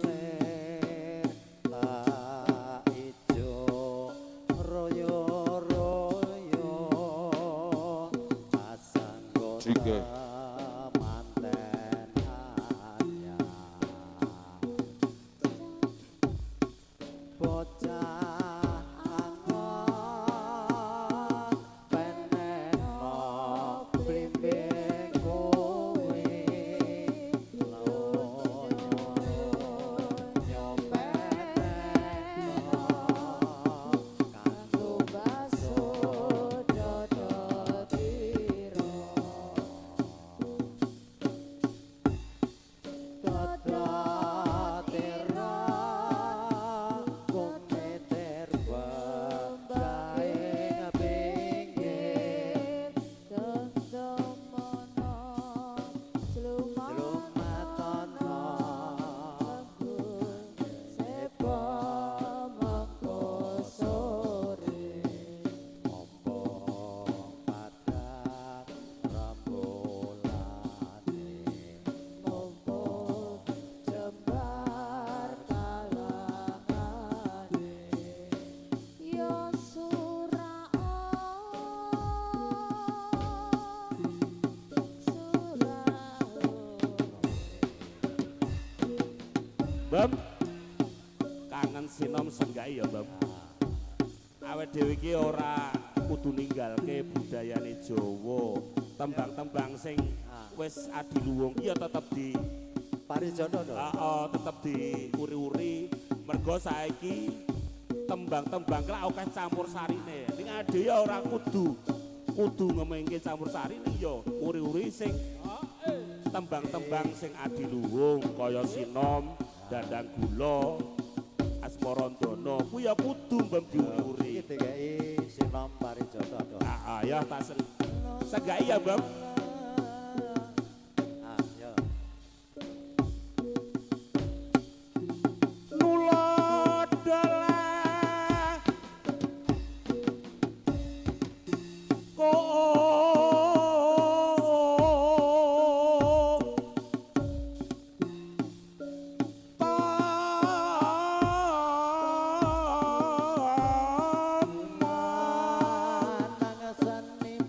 tak ijo royo-royo asanggo Jike. manten anyar bocah angon penekno blimbing kowe nyopenekno kanggo Baso dodotira dodotira kumeter bae pinggir Dondomono Jlumatono Sebo mengko sore Ombong padang rembulane mumpung jembar kalangane ya surao surao Bam kangen sinom senggai ya Bam. Awake dhewe iki ora kudu ninggalke budayane Jawa. Tembang-tembang sing wis adiluwung ki ya tetep di Parijono to. Heeh, tetep diuri-uri mergo saiki tembang-tembang lak akeh campur sarine. Ning ade ya ora kudu kudu ngemengke campur sari ning ya uri-uri sing tembang-tembang sing adiluwung kaya sinom, dandang gula, asmarandana kuwi ya kudu mbem diuri-uri. Iki dikeki sinom Parijono to. Ah, ya tak senggai ya, Bam. Ah, yo. Nulodolah ko Nang seniman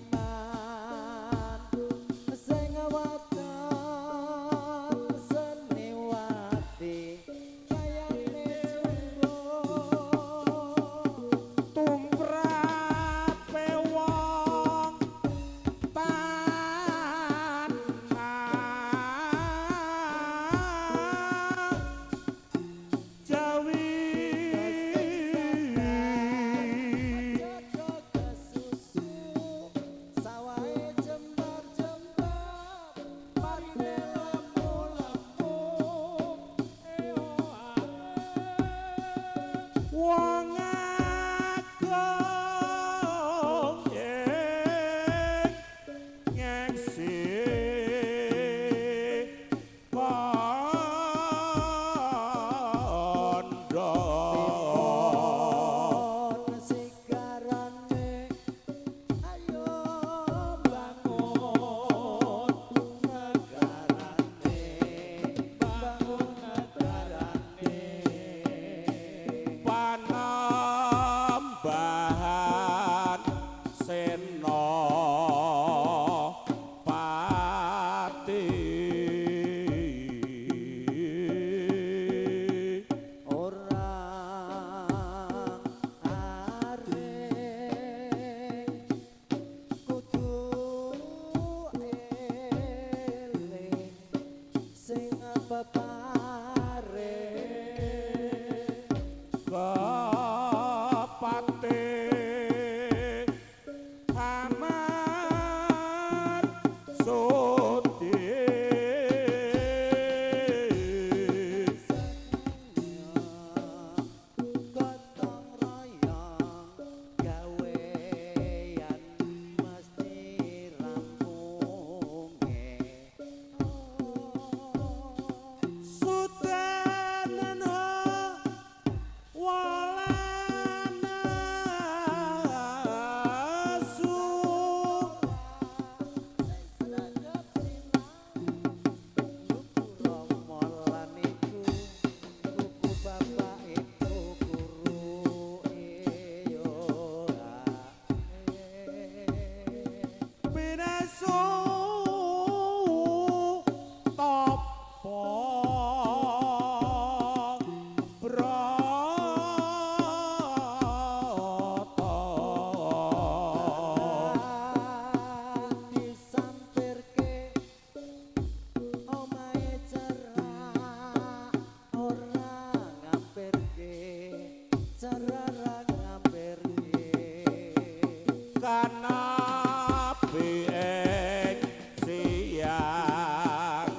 Kanabi ing siang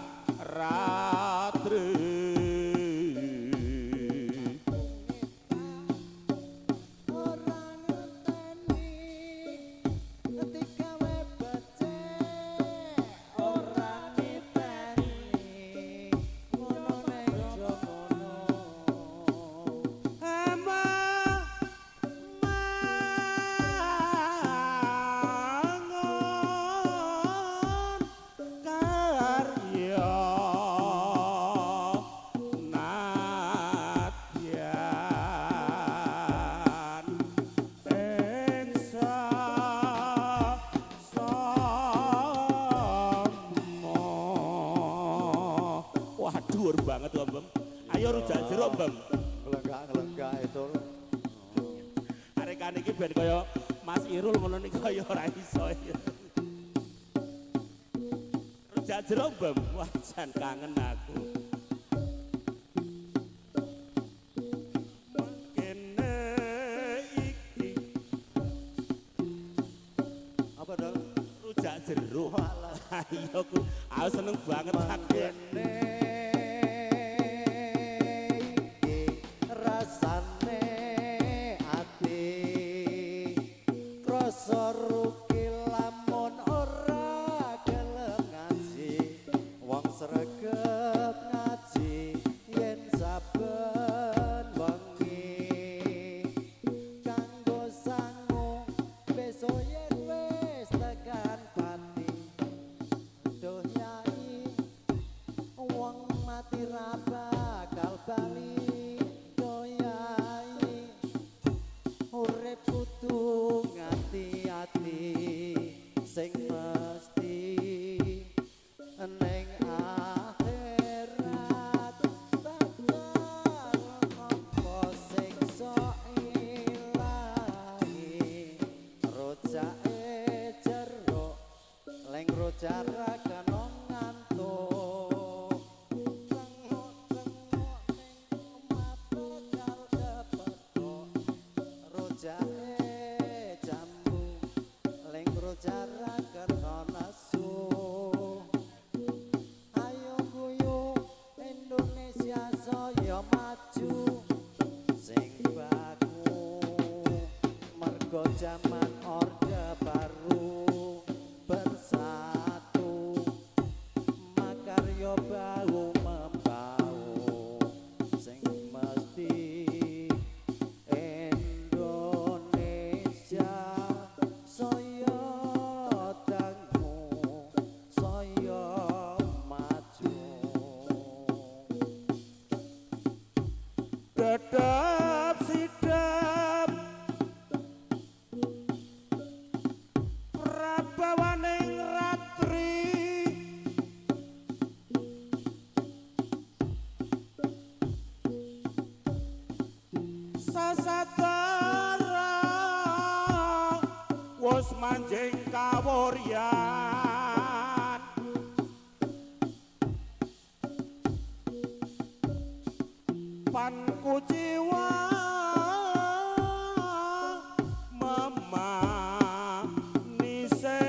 ratri. Ora ngenteni digawe becik, ora niteni ngono ning jomono. Ama mangun karya nadyan ing sama. Wah, dhuwur banget kok, Bem. Ayo rujak jeruk, Bem. Nglenggak-nglenggak itu. Arekan iki ben kaya Mas Irul ngono niku kaya ora iso. Rujak jeruk, Bem. Wah, jan kangen aku. Mangkene iki Apa dong? rujak jeruk. Ayo ku, aku seneng banget aku. Mangkene iki rasane ati krasa rugi lamun ora gelem ngaji, wong sregep ngaji yen saben wengi kanggo sangu besok yen wis tekan pati. Duh yai, wong mati ra bakal bali. Duh yai, urip kudu ngati-ati sing mesti ning akhirat bakal nampa siksa ilahi. Rujake jeruk leng rujak ra kena ngantuk, tengok-tengok ning omah bakal kepethuk. Rujake jambu leng rujak ra kena nesu. Ayo guyu Indonesia saya maju sing baku mergo jaman Orde Baru bersatu makarya bau membau sing mesti Indonesia saya dangu saya maju. Dedap sidap prabawaning ratri sasadara wis manjing kawuryan. Pan kuciwa memanise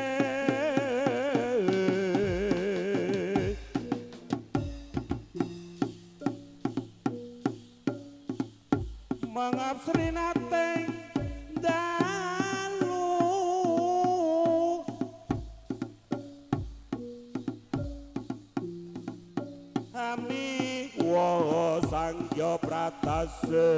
mengap srinating dalu Ami wa sangya pratase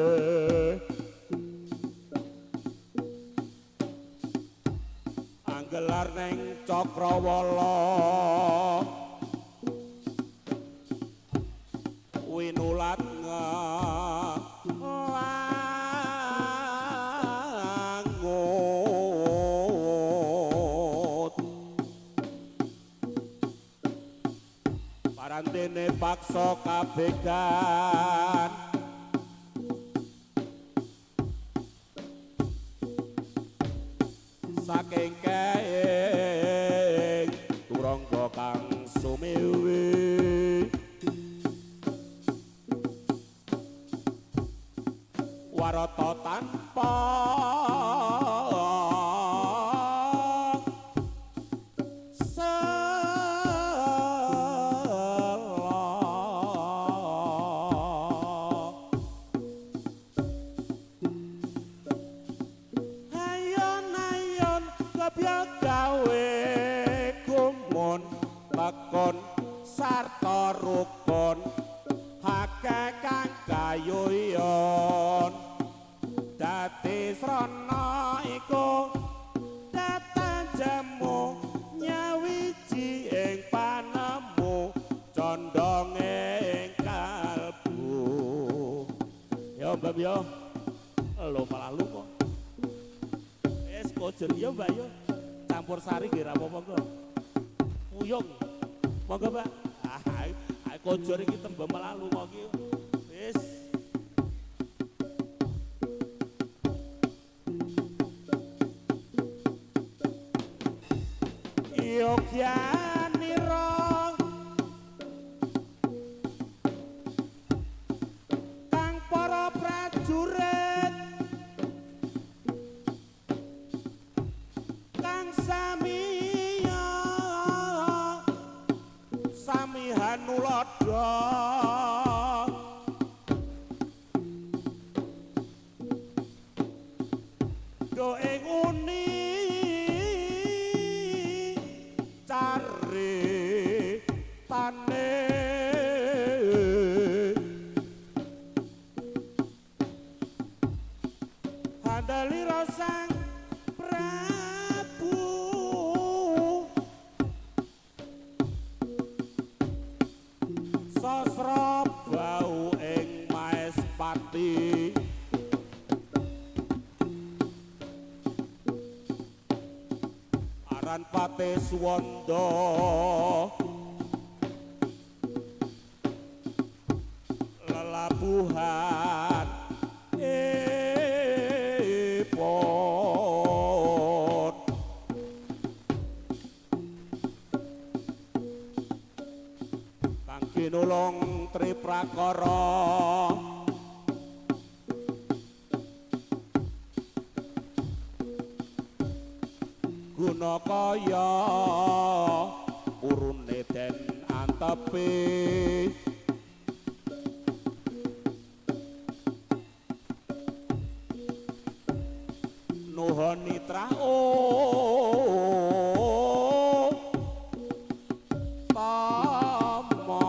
anggelar neng cakrawala winulat ngelangut parantene paksa kabegan saking keing turangga kang sumewi warata tanpa gawe gumun tekun sarta rukun akeh kang kayuyon dadi srana iku datan jemu nyawiji ing panemu condonge ing kalbu. Yo Mbak yo. Lho malah lunga. Wis kojur yo Mbak yo. Campur sari nggih ra apa-apa kok. Puyung. Monggo Mbak. Ah, kojur iki tembe malah lunga iki. Wis. Yogyanira kang para prajurit kang samiya sami hanuladha do ing uni cari tane handalira sang Prabu sasra bau ing Maespati aran Pate Suwanda lelabuhan ipun kang kinulung Triprakara Gunakaya urune den antepi nuhoni trah tama.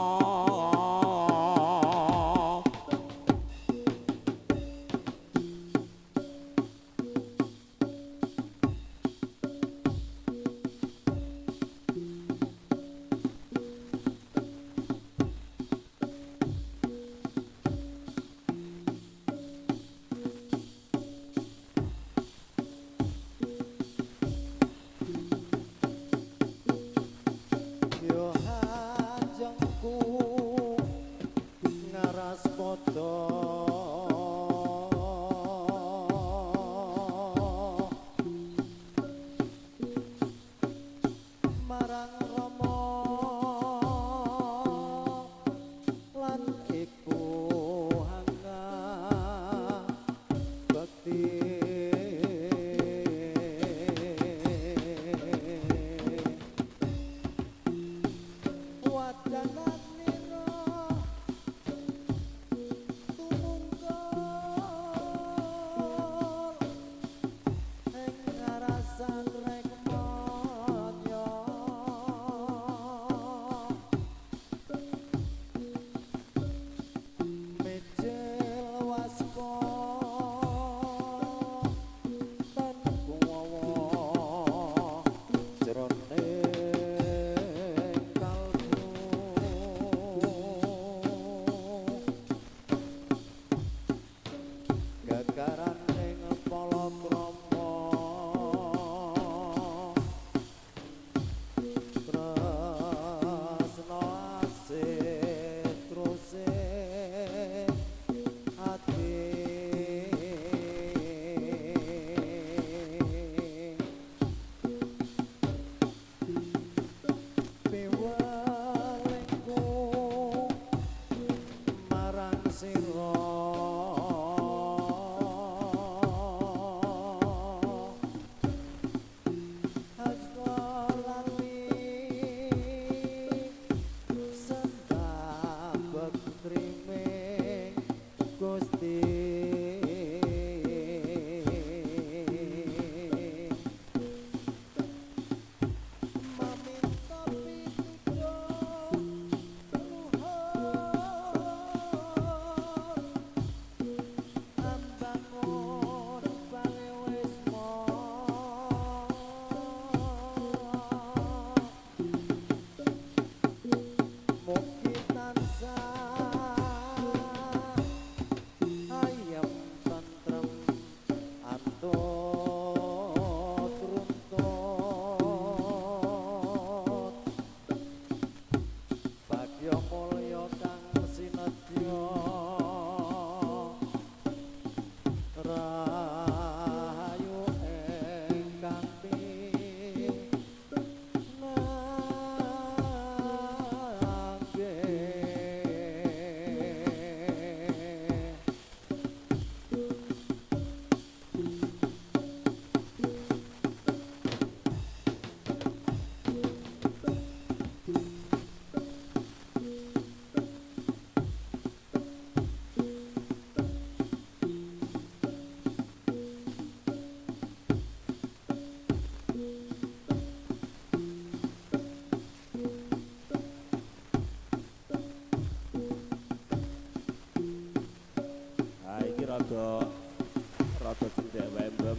wae, Mbem.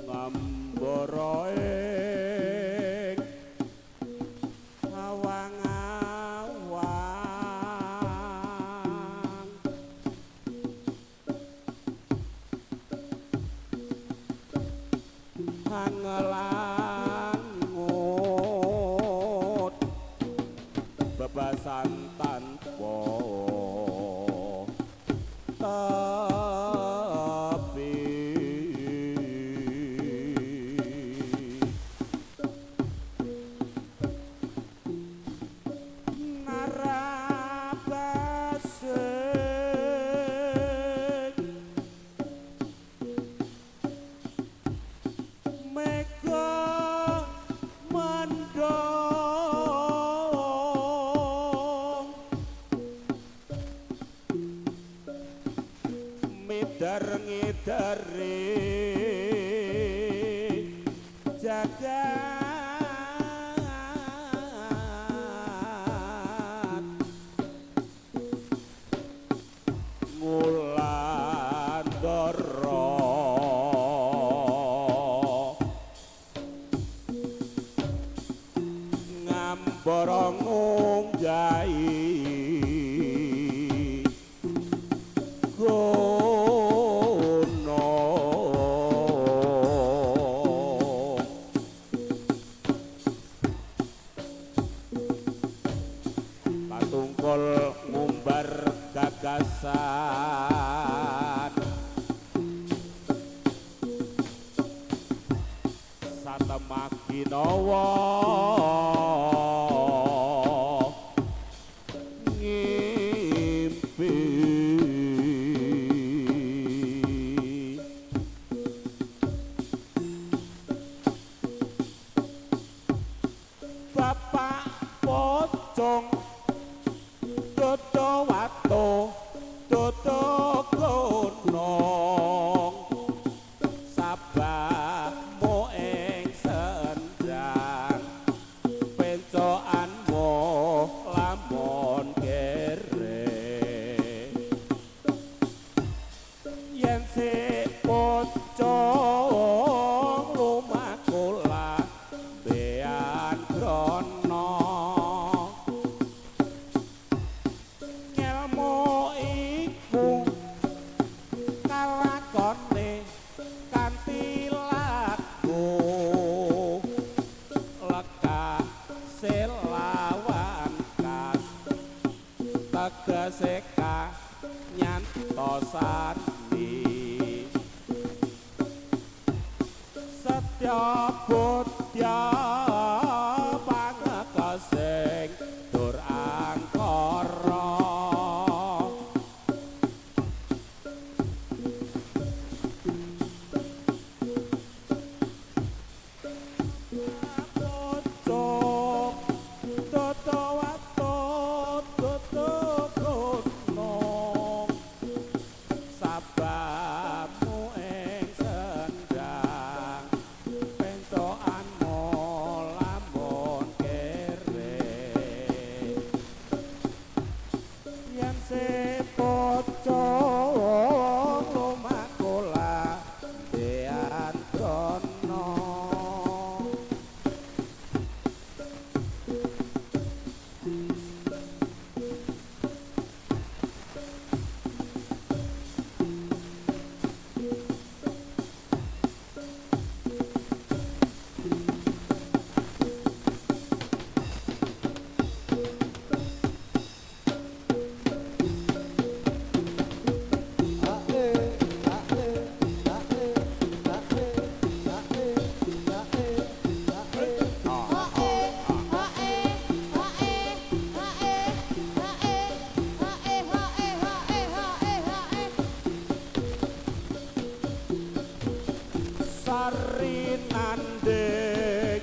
Ngambara ing awang-awang angelangut bebasan tanpa tepi. Narabasing mega mendung midar ngidari jagat ngulandara ngambara ngunggahi gunung. Patungkul ngumbar gagasan satemaginawa ngimpi. Bapak pocong dodo watu dodo gunung sabahmu ing sendang pencokanmu lamun kere yen sik pocong lumaku lambean grono ngelmu iku kalakone kanthi laku leka selawan kas tegese kanyantosani setya budya pangekasing dur angkara. Pocong dodo watu dodo gunung sababmu ing sendang pencokanmu lamun kere yen se pocong lumaku lambean grono. Sari Nanding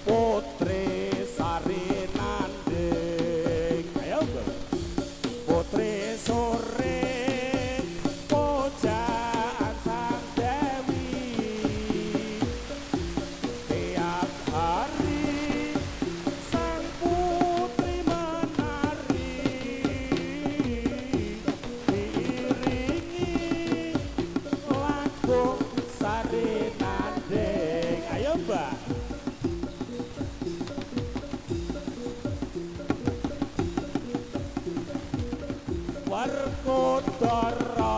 Putri Sari Nanding, ayo Putri sore pujaan Sang Dewi tiap hari sang putri menari. Werkudara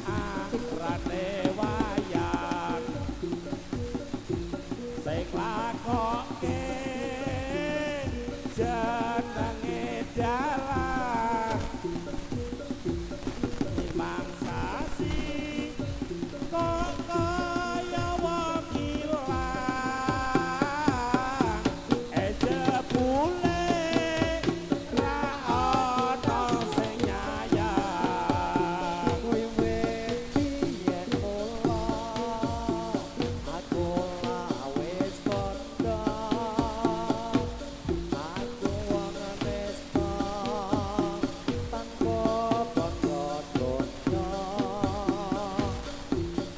arane wayang sing lakoke jenenge dalang limang sasi kok kaya wong ilang ejebule ra ana sing nyayang. Kuwi wit biyen mula aku lah wis padha aku wong nesta tanpa bangga donya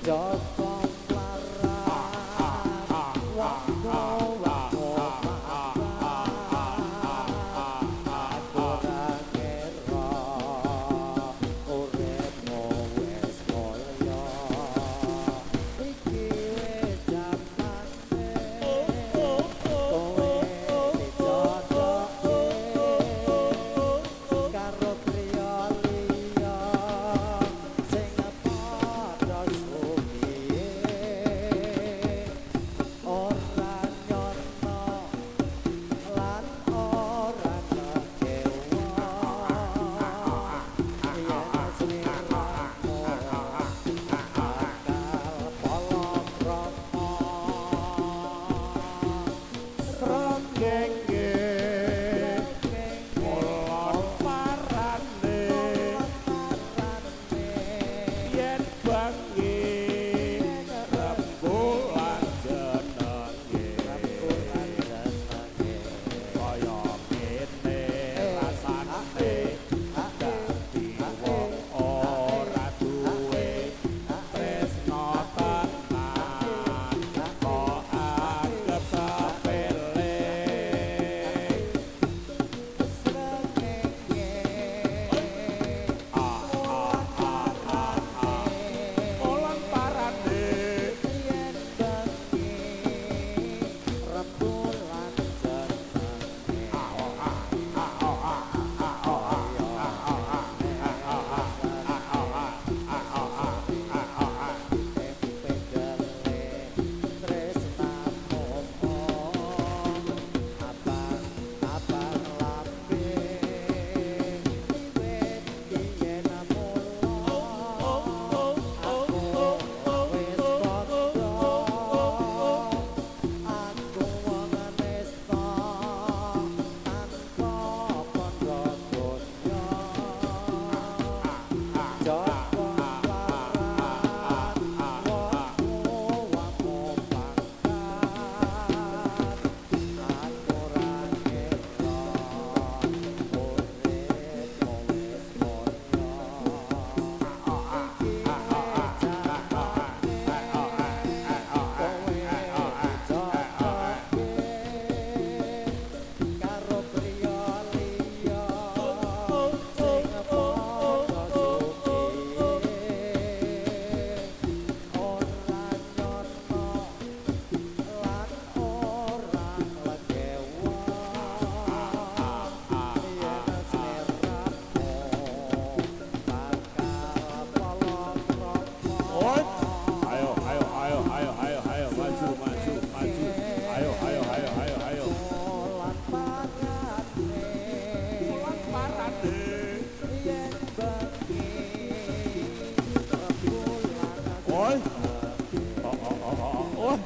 Joko mlarat wong kowe aku ora kira uripmu wis mulya iki wis jamane kowe dijodohke karo priya liya sing padha sugihe ora nyono lan ora kecewa yen sliramu bakal palakrama. Srengenge kulon parane yen bengi rembulan jenenge kaya kene rasane dadi wong ora duwe tresna tenan kok anggep sepele. Ah ah ah ah ah kulon parane. Yen bengi rembulan jenenge tempe gele tresnamu abang abang lambe wiwit biyen mula aku wis padha aku wong nesta tanpa bandha donya Joko mlarat wong wamu pangkat aku ora kira uripmu wis mulya iki wis jamane kowe dijodohke karo priya liya sing padha sugihe ora nyono lan ora legewa yen sliramu bakal palakrama. Oi. Ayo, ayo, ayo, ayo, ayo, ayo, maju, maju, maju. Ayo, ayo, ayo, ayo, ayo. Lan parane Kulon parane yen bengi rembulan Oi. Oh, oh, oh, oh, oh.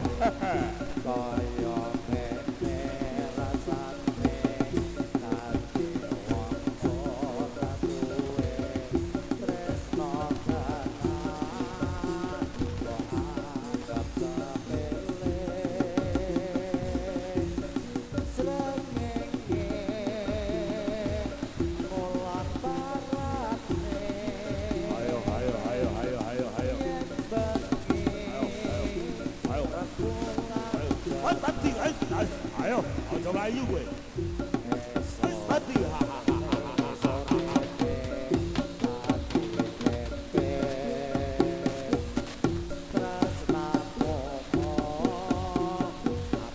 kaya ngene rasane dadi wong ora duwe tresna tenan kok anggap sepele srengenge mulan parane Ayo, ayo, ayo, ayo, ayo, ayo. yen bengi Ayo, ayo. rembulan Ayo, tadi, ayo, ayo, ayo, aja mlayu kowe. Wis mati. Ha, ha, ha, ha, ha.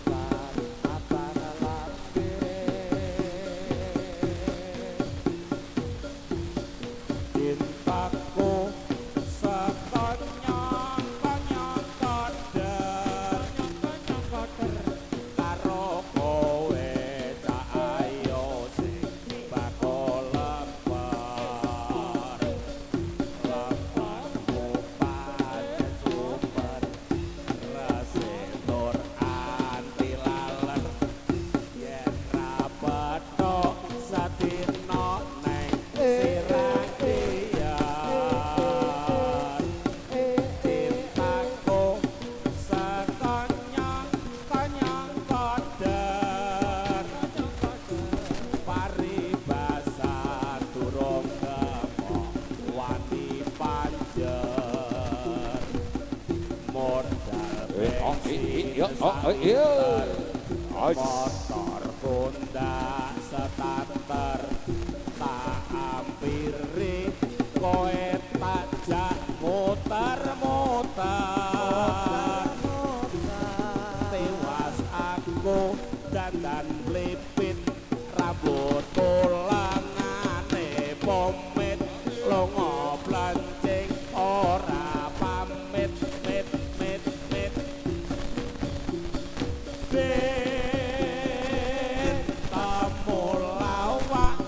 Abang-abang lambe. Yo, oh, iya. Motor Honda starter tak ampiri kowe tak jak muter-muter. Tewas aku dandan mlipit rambut tulangane pomit lunga blancing ora pamit mit mit mit. Temu lawak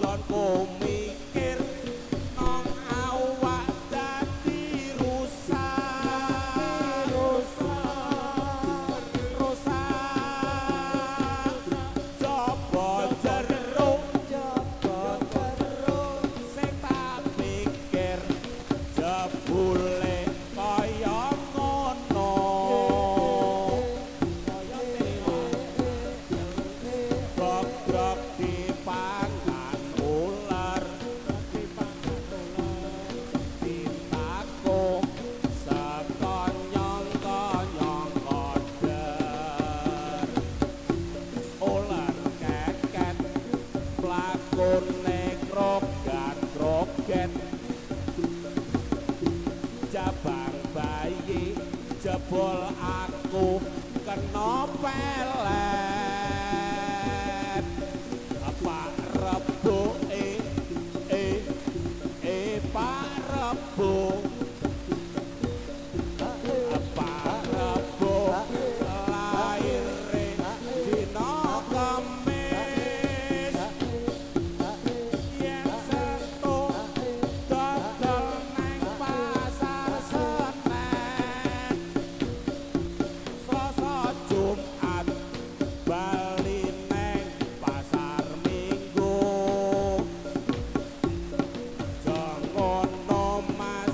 gonku mikir nang awak dadi rusak rusak coba jeruk sing tak pikir jebule kaya ngono. Goblok dipangan ular cintaku sekonyong-konyong der ular keket mlakune krogat-kroget jabang bayi jebol aku kena pelet. Pak Rebo e e e Pak Rebo Pak Rebo laire dina Kamis yen setu dodol nang pasar Senen Selasa Jumat bali neng pasar Minggu. Jangono Mas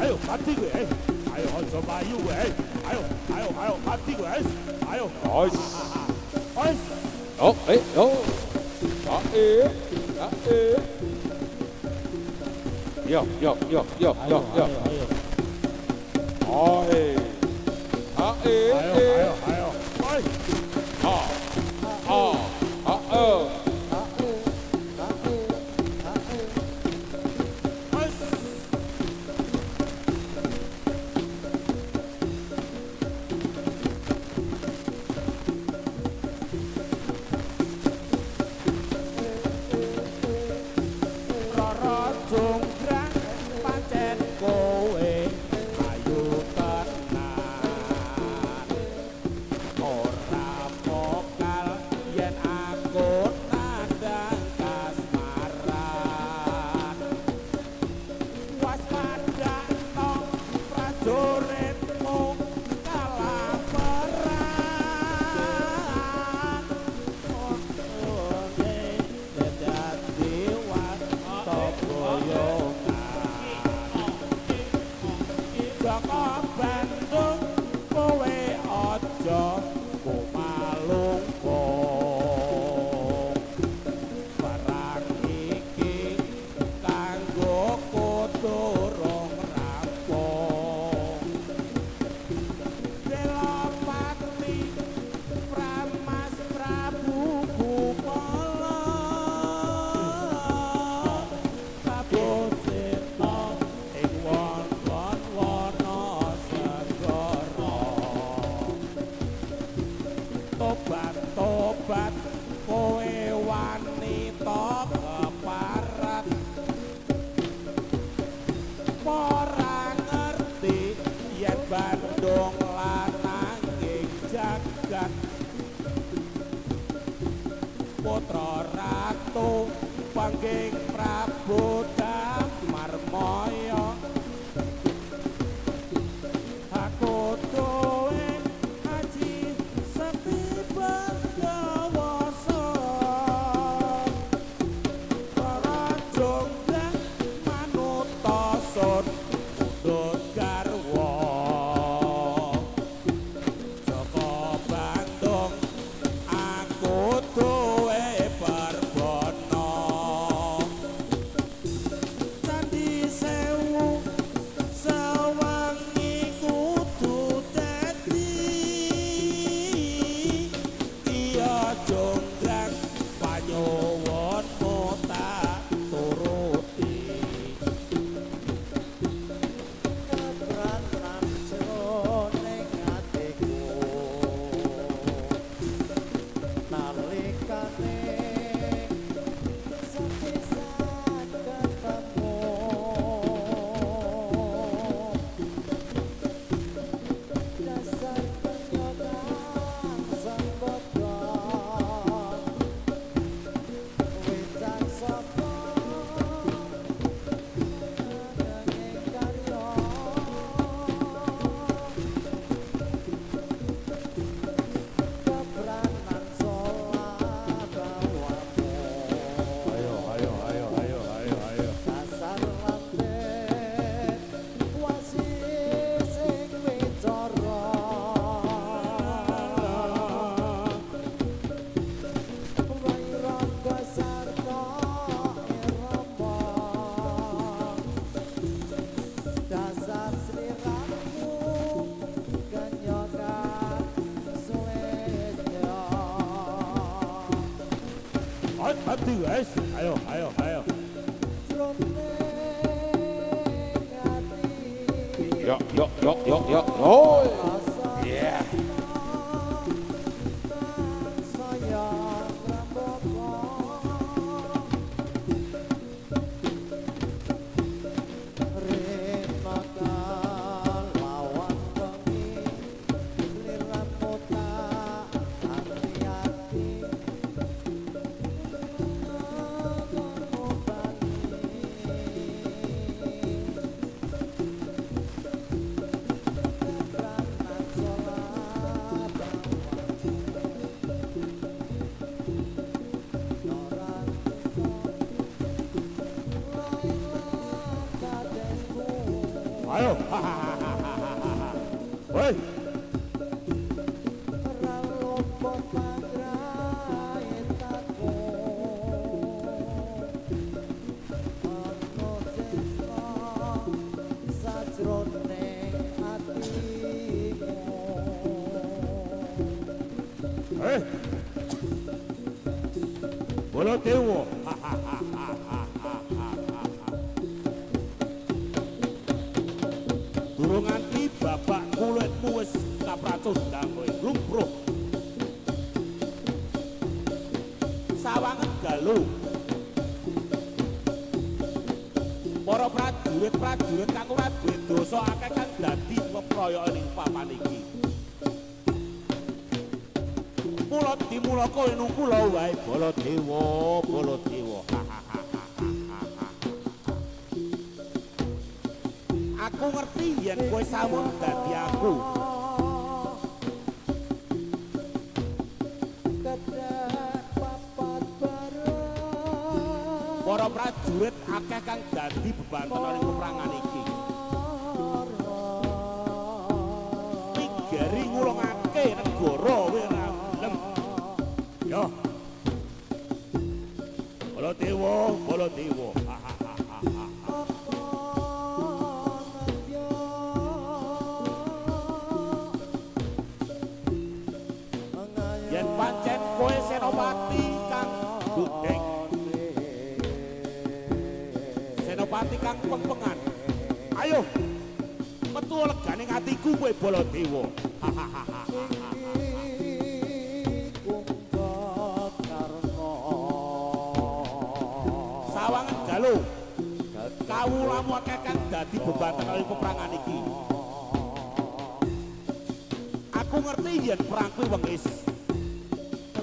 Ayo mati kowe. Ayo aja payu kowe. Ayo, ayo, ayo mati kowe. Ayo. Ois. Ois. Oh, eh, oh. Ah, eh. Ah, eh. Yo, yo, yo, yo, yo, yo. Ayo. Oi. Ah, eh, Ayo, eh. ayo, ayo. Oi. Ah. Ah. Ah, eh. Ois. Rara jonggrang pancen kowe ayu tenan. Ora pokal yen aku nandang kasmaran. Waspadakno prajuritmu kalah perang. Ontone dadi watoboyongan. Jaka Bandung kowe aja kumalungkung. Perang iki kanggo kudu rung rampung. Delopati Pramas Prabu Gupala Prabu Seta ing won-won wana segara. Tobat-tobat kowe wanita keparat. Ora ngerti yen Bandung lanang ing jagat. Putra ratu panggih Prabu Damarmaya. Aku duwe aji sekti bendawasa. Para jonggrang manuta sun mundhut garwa. Jaka Bandung aku duwe perbono. Candi Sewu sewengi kudu dadi. Iya jonggrang panyuwunmu tak turuti. Kebranan jroning atiku nalikane sepisan ketemu. Dasar penyokang sembodo wicaksana nanging karya. Kebranan solah bawamu. Ayo, ayo, ayo, ayo, ayo, ayo. Dasar lambe wasis ing wicara. Wairaga sarta irama. Dasar sliramu kenyokan suwedya. Ayo mati guys. Ayo, ayo, ayo. Jroning ati Yo, yo, yo, yo, yo. Oi. rasa Yeah. saya ngrembaka. Rena kalawan wengi sliramu tak ati-ati. Ngomong bali. Kebranan solah Ayo. Woi. Baladewa. Durung nganti babak kulitmu wis kapracundang kowe lumruh. Sawangen galuh. Para prajurit-prajurit kang ora duwe dosa akeh kang dadi peproyokan ing papan iki. Mula dimulaka nungkula wae Baladewa, Baladewa. Aku ngerti yen kowe sampun dadi aku. Para prajurit akeh kang dadi bebanten ing peperangan iki. Migeri ngulungake negara ora gelem. Yo. Baladewa, Baladewa. Yen pancen kowe senopati kang budheng, senopati kang pengpengan, ayo metu legane atiku kowe Baladewa. Sawangen galuh, kawulamu akeh kang dadi bebanten ing peperangan iki. Aku ngerti yen perang kuwi wengis.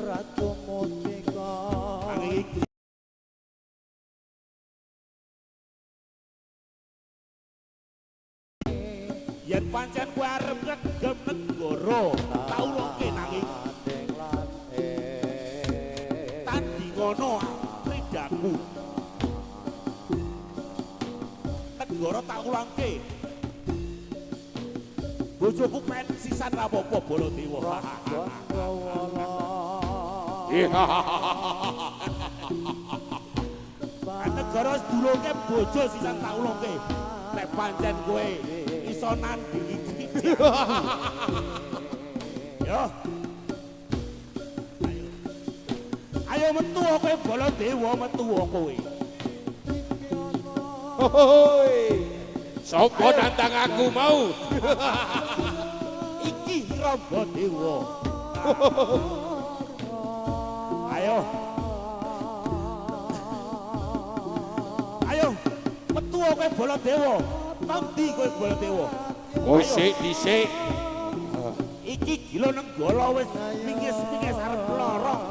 Ratu Mutika. Nanging yen pancen kowe arep ngegem negara, tak ulungke nanging tandingono kridaku. Negara tak ulangke. Bojoku pen sisan ra apa-apa Baladewa. Negara sedulungke bojo sisan tak ulungke. Nek pancen kowe iso nandingi iki. Yo. Ayo. Ayo metu kowe Baladewa, metu kowe. Hoi. Sopo nantang aku mau? Iki Ranggadewa. Ayo. Ayo, metu kowe Baladewa. Nang ndi kowe Baladewa? Oh sik dhisik. Iki gila nenggala wis pingis-pingis arep lorong.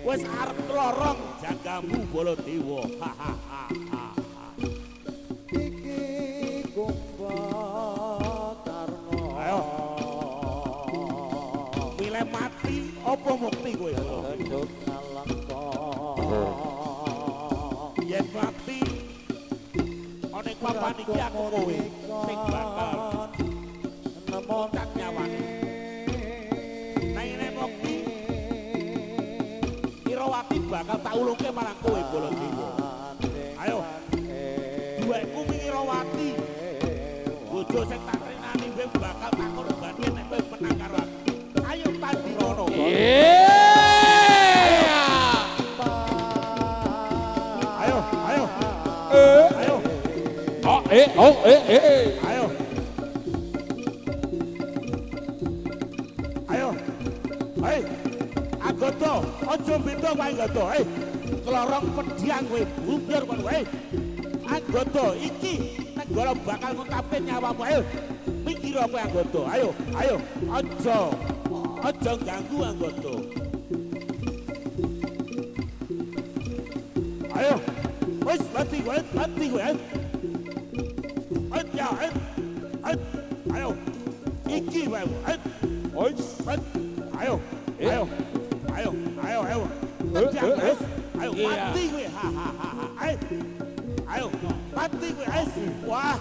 Wis arep lorong jagamu Baladewa. Iki Kumbakarna. Ayo. Milih mati apa mukti kowe? Yen mati ana ing papan iki aku kowe sing bakal nemokak nyawane. Nanging nek mukti Irawati bakal tak ulungke marang kowe Baladewa. Ayo. Duwekku Irawati. Bojo sing tak tresnani kowe bakal tak korbanke nek kowe menang karo aku. Ayo tandingono. Ayo, ayo. Ayo. Oh eh oh eh eh. Ayo. Ayo. Hei. Anggota, aja beda kowe anggota. Hei. Klorong pedhang kowe bubur kowe. Hei. Anggota iki negara bakal ngutapke nyawamu. Ayo. Mikir kowe anggota. Ayo, ayo. Aja. Aja ganggu anggota. Ayo. Wis mati kowe, mati kowe. Ayo, ayo, ayo, iki wae, ayo, ayo, ayo, ayo, ayo, ayo, ayo, mati kowe, ha ha ha, ayo, ayo, Mati kowe. Wah.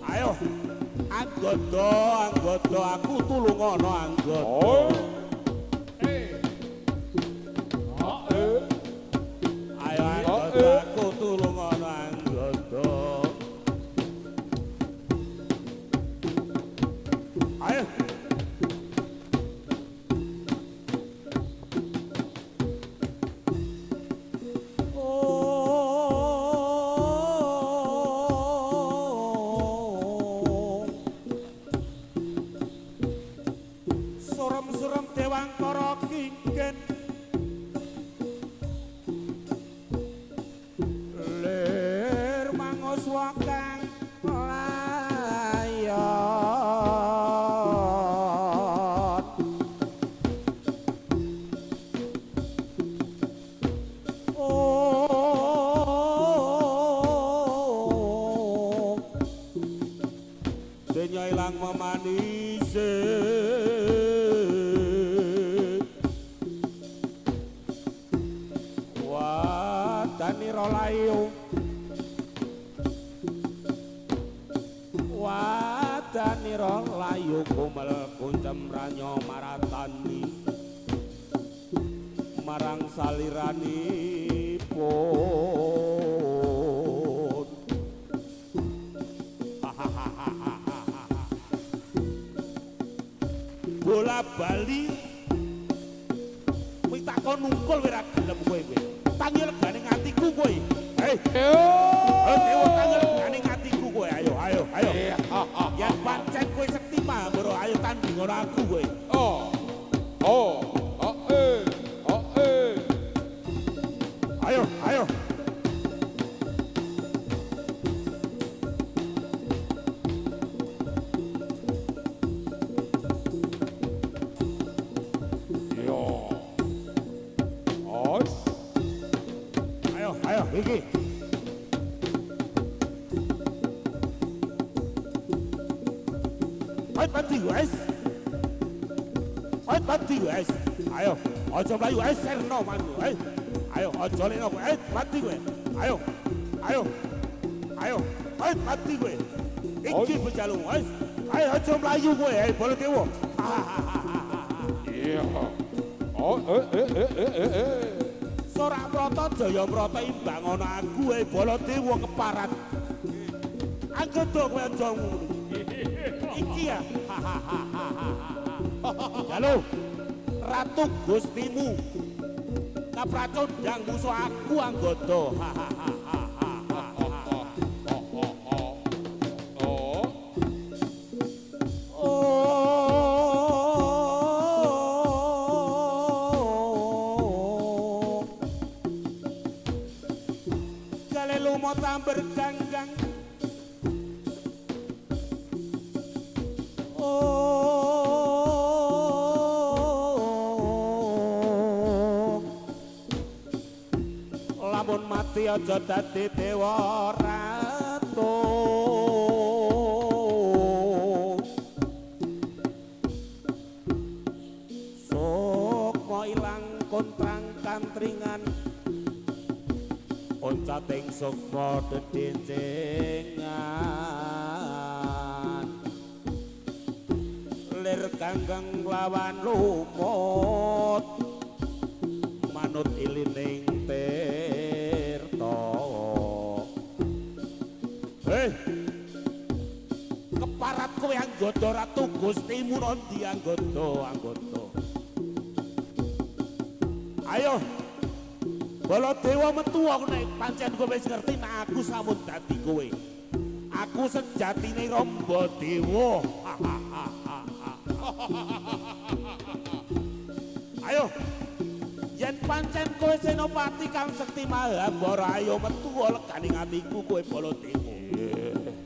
Ayo. Anggoda, Anggoda aku tulungono Anggoda. Ayo Anggoda aku tulungono Anggoda. Ayo. Surem-surem Dewangkara kingken lir manguswa kang layon. Oh, denya ilang memanise. Wadanira layu, wadanira layu kumel kuncem ranyo maratani marang saliranipun. Bola bali kowe takon nungkul kowe ra gelem kowe kowe. Tangi legane atiku kowe. Hei. Dewa tangi legane atiku kowe. Ayo ayo ayo. Yen pancen kowe sekti Mahabara ayo tanding karo aku kowe. Oh. Oh. Oh eh. Oh eh. Ayo ayo. Yo. Os. Ayo ayo iki. Ayo mati wes. Ayo mati wes. Ayo, aja mlayu wes serno mangu. Ayo aja leno kowe. Mati kowe. Ayo. Ayo. Ayo, ayo mati kowe. Iki bejalung wes. Ayo aja mlayu kowe, ayo Baladewa. Iya. Oh eh eh eh eh eh eh. Sorak Mrata Jaya Mrata imbang ana aku ae Baladewa keparat. Anggoda kowe aja ngono. Iki ya. Halo. Ratu Gustimu. Kapracondang musuh aku Anggoda. Oh. Oh. Gale lumo tamber ganggang. Oh. Lamun mati aja dadi dewa ratu. Sukma ilang kontrang kantringan oncating sukma dedencengan lir ganggang lawan lumut manut ilining tirta. Hei, keparat kowe Anggoda Ratu Gustimu nondi Anggoda Anggoda. Ayo Baladewa metu aku nek pancen kowe wis ngerti nek aku sampun dadi kowe. Aku sejatine Rangga Dewa. Ayo. Yen pancen kowe senopati kang sekti Mahabara ayo metu legane atiku kowe Baladewa.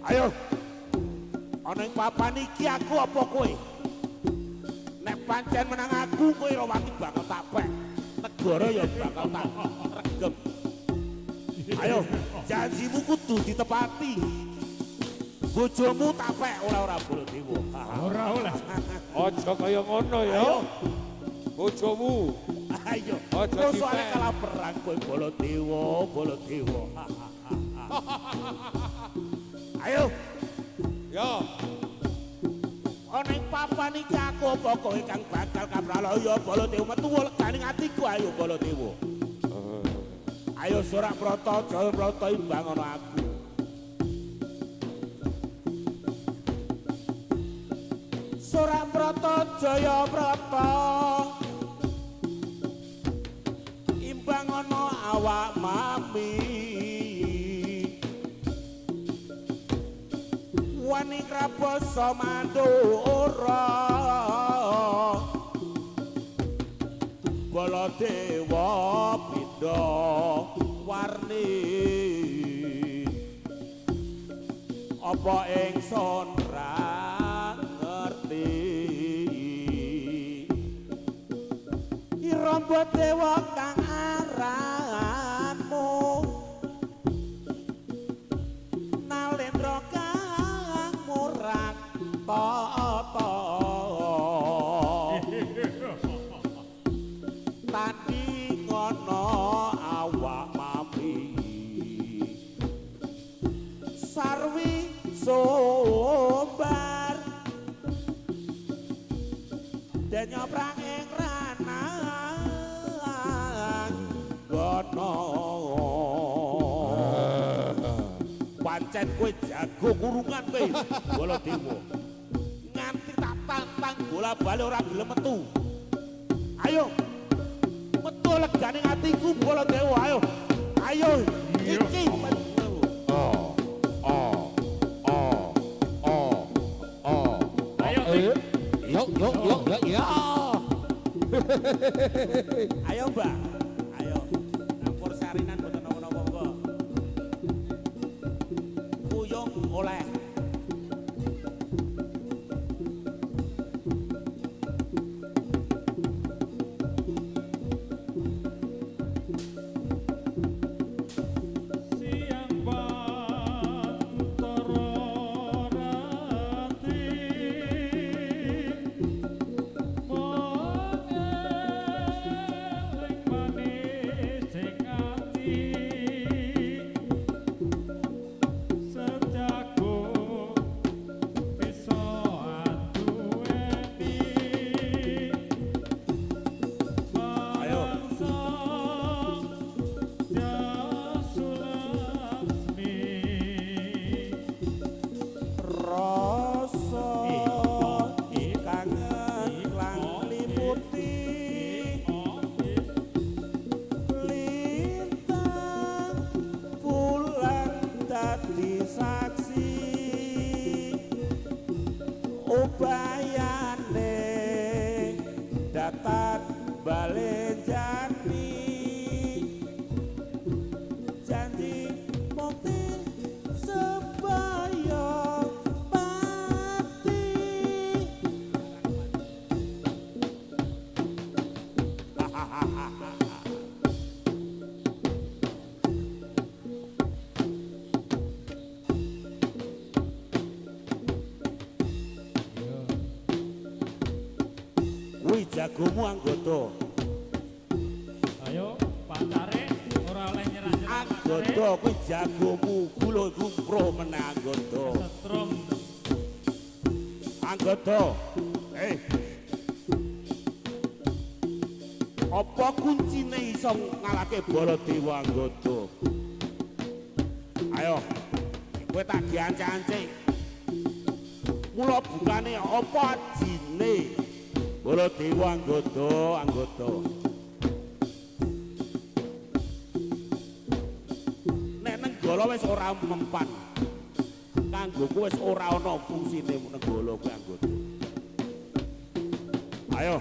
Ayo. Ana ing papan iki aku apa kowe? Nek pancen menang aku kowe ora wani bakal tak pek. Negara ya bakal tak regem. Ayo, janjimu kudu ditepati. Bojomu tak pek ora-ora Baladewa. Ora oleh. Aja kaya ngono ya. Ayo. Bojomu. Ayo. Aja Musuhane dipek. kalah perang kowe Baladewa, Baladewa. Ayo. Yo. Ana ing papan iki aku apa kowe kang bakal kapralaya Baladewa metu leganing atiku ayo Baladewa. Ayo sorak prata jaya prata imbang ana aku. Sorak prata jaya prata imbang ana awak mami. Wani krabasa mandura Baladewa pindha warni apa ingsun ra ngerti Iramba dewa kang aranmu Nalendra kang murag tata Tadi ngono awak mami Sarwi sumbar Den nyoprang ing ranang gono. Pancen kowe jago kurungan kowe Baladewa. Nganti tak tantang bola bali ora gelem metu. Ayo. Metu legane atiku Baladewa ayo. Ayo iki metu. Oh. Oh. Oh. Oh. Oh. Ayo, Eh. Yo yo yo yo ya. Ayo Mbak. Ayo. Campur sarinan boten napa-napa monggo. Kuyung oleh. Siang pantara rati mengeling manis sing ati sejago bisa aduweni Ayo. Rasa kangen lan liputi lintang bulan dadi saksi ubayane datan balenjani janji mukti sebaya pati. Kuwi jagomu anggota. Ayo, pacare ora oleh nyerah-nyerah. Anggota kuwi jagomu, gula lumproh meneh anggota. Setrum. Anggota. Eh. Apa kuncine iso ngalahke Baladewa anggota? Ayo. Kowe tak diancik-ancik. Mula bukane apa ajine Baladewa anggota, anggota. Nek nenggala wis ora mempan. Kanggoku wis ora ana fungsine nenggala kuwi anggota. Ayo.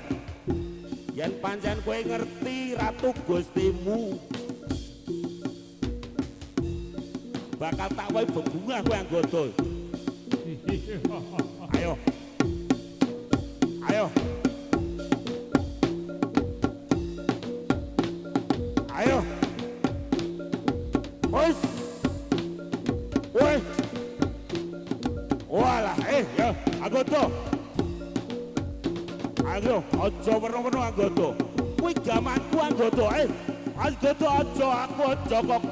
Yen pancen kowe ngerti Ratu Gustimu bakal tak wae bebungah kowe anggota. Ayo. Ayo. Ayo. Wes. Woi. Walah, ya, anggota. Ayo, aja werna-werna anggota. Kuwi gamanku anggota. Anggota aja aku aja kok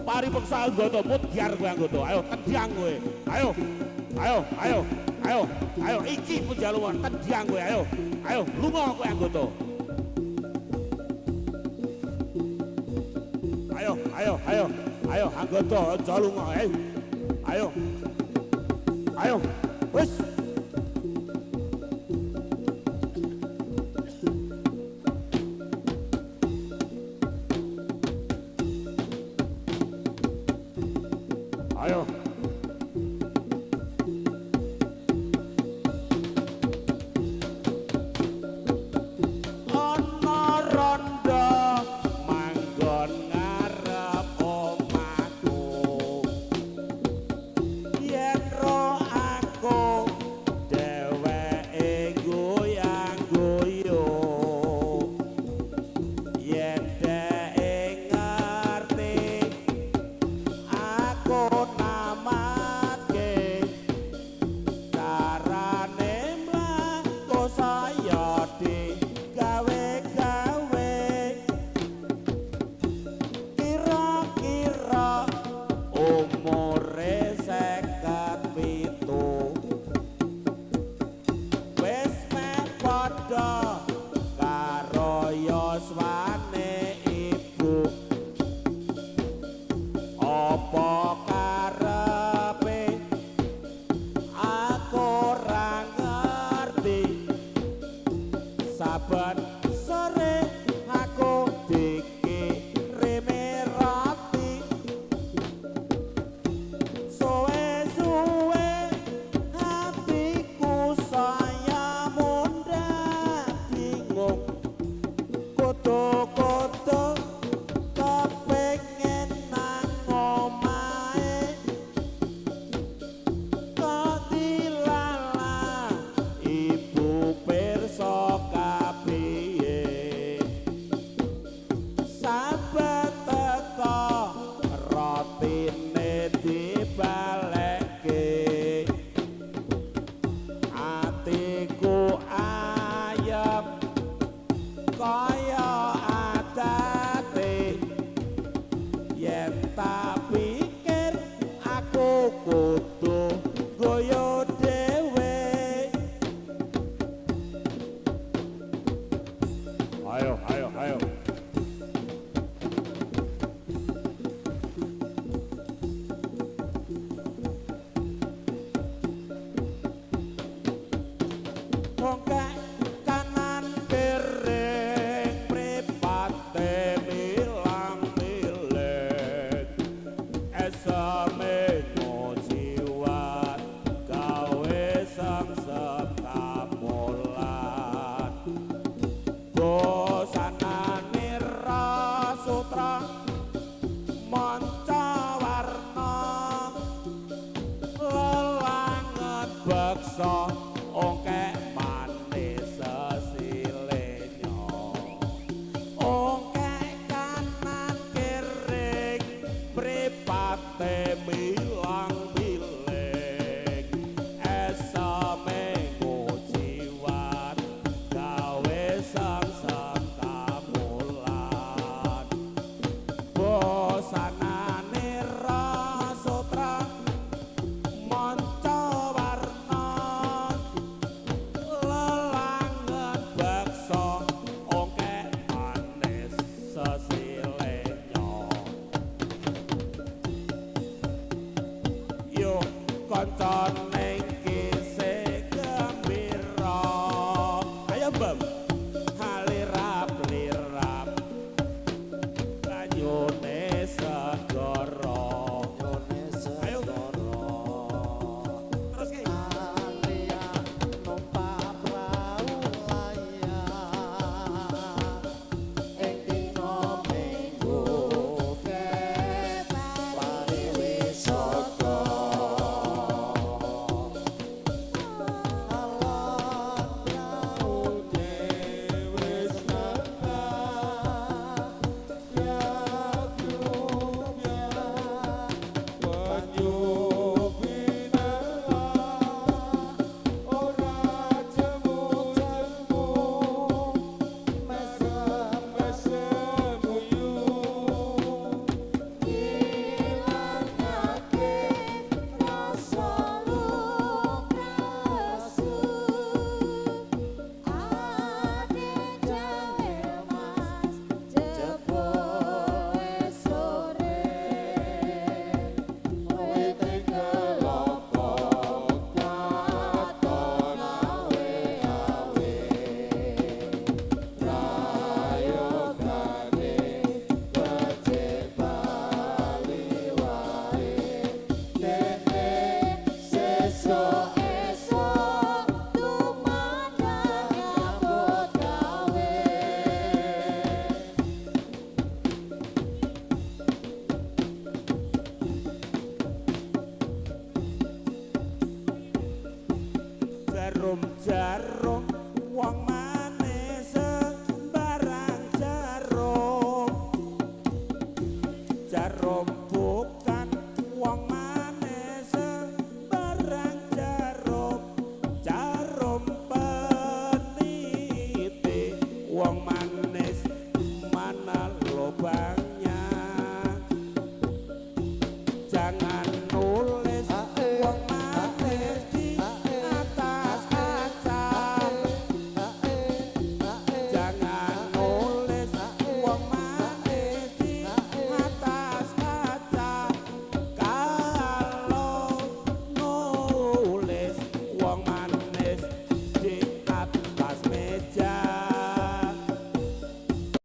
paripeksa anggota mudyar kowe anggota. Ayo tendang kowe. Ayo. Ayo, ayo, ayo, ayo iki penjaluan tendang kowe ayo. Ayo lunga kowe anggota. Ayo, ayo, ayo. Ayo anggota aja lunga ayo. Ayo. Ayo. Wis. Ayo. Ana rondo manggon ngarep omahku. Yen ro aku dheweke goyang-goyo. Yen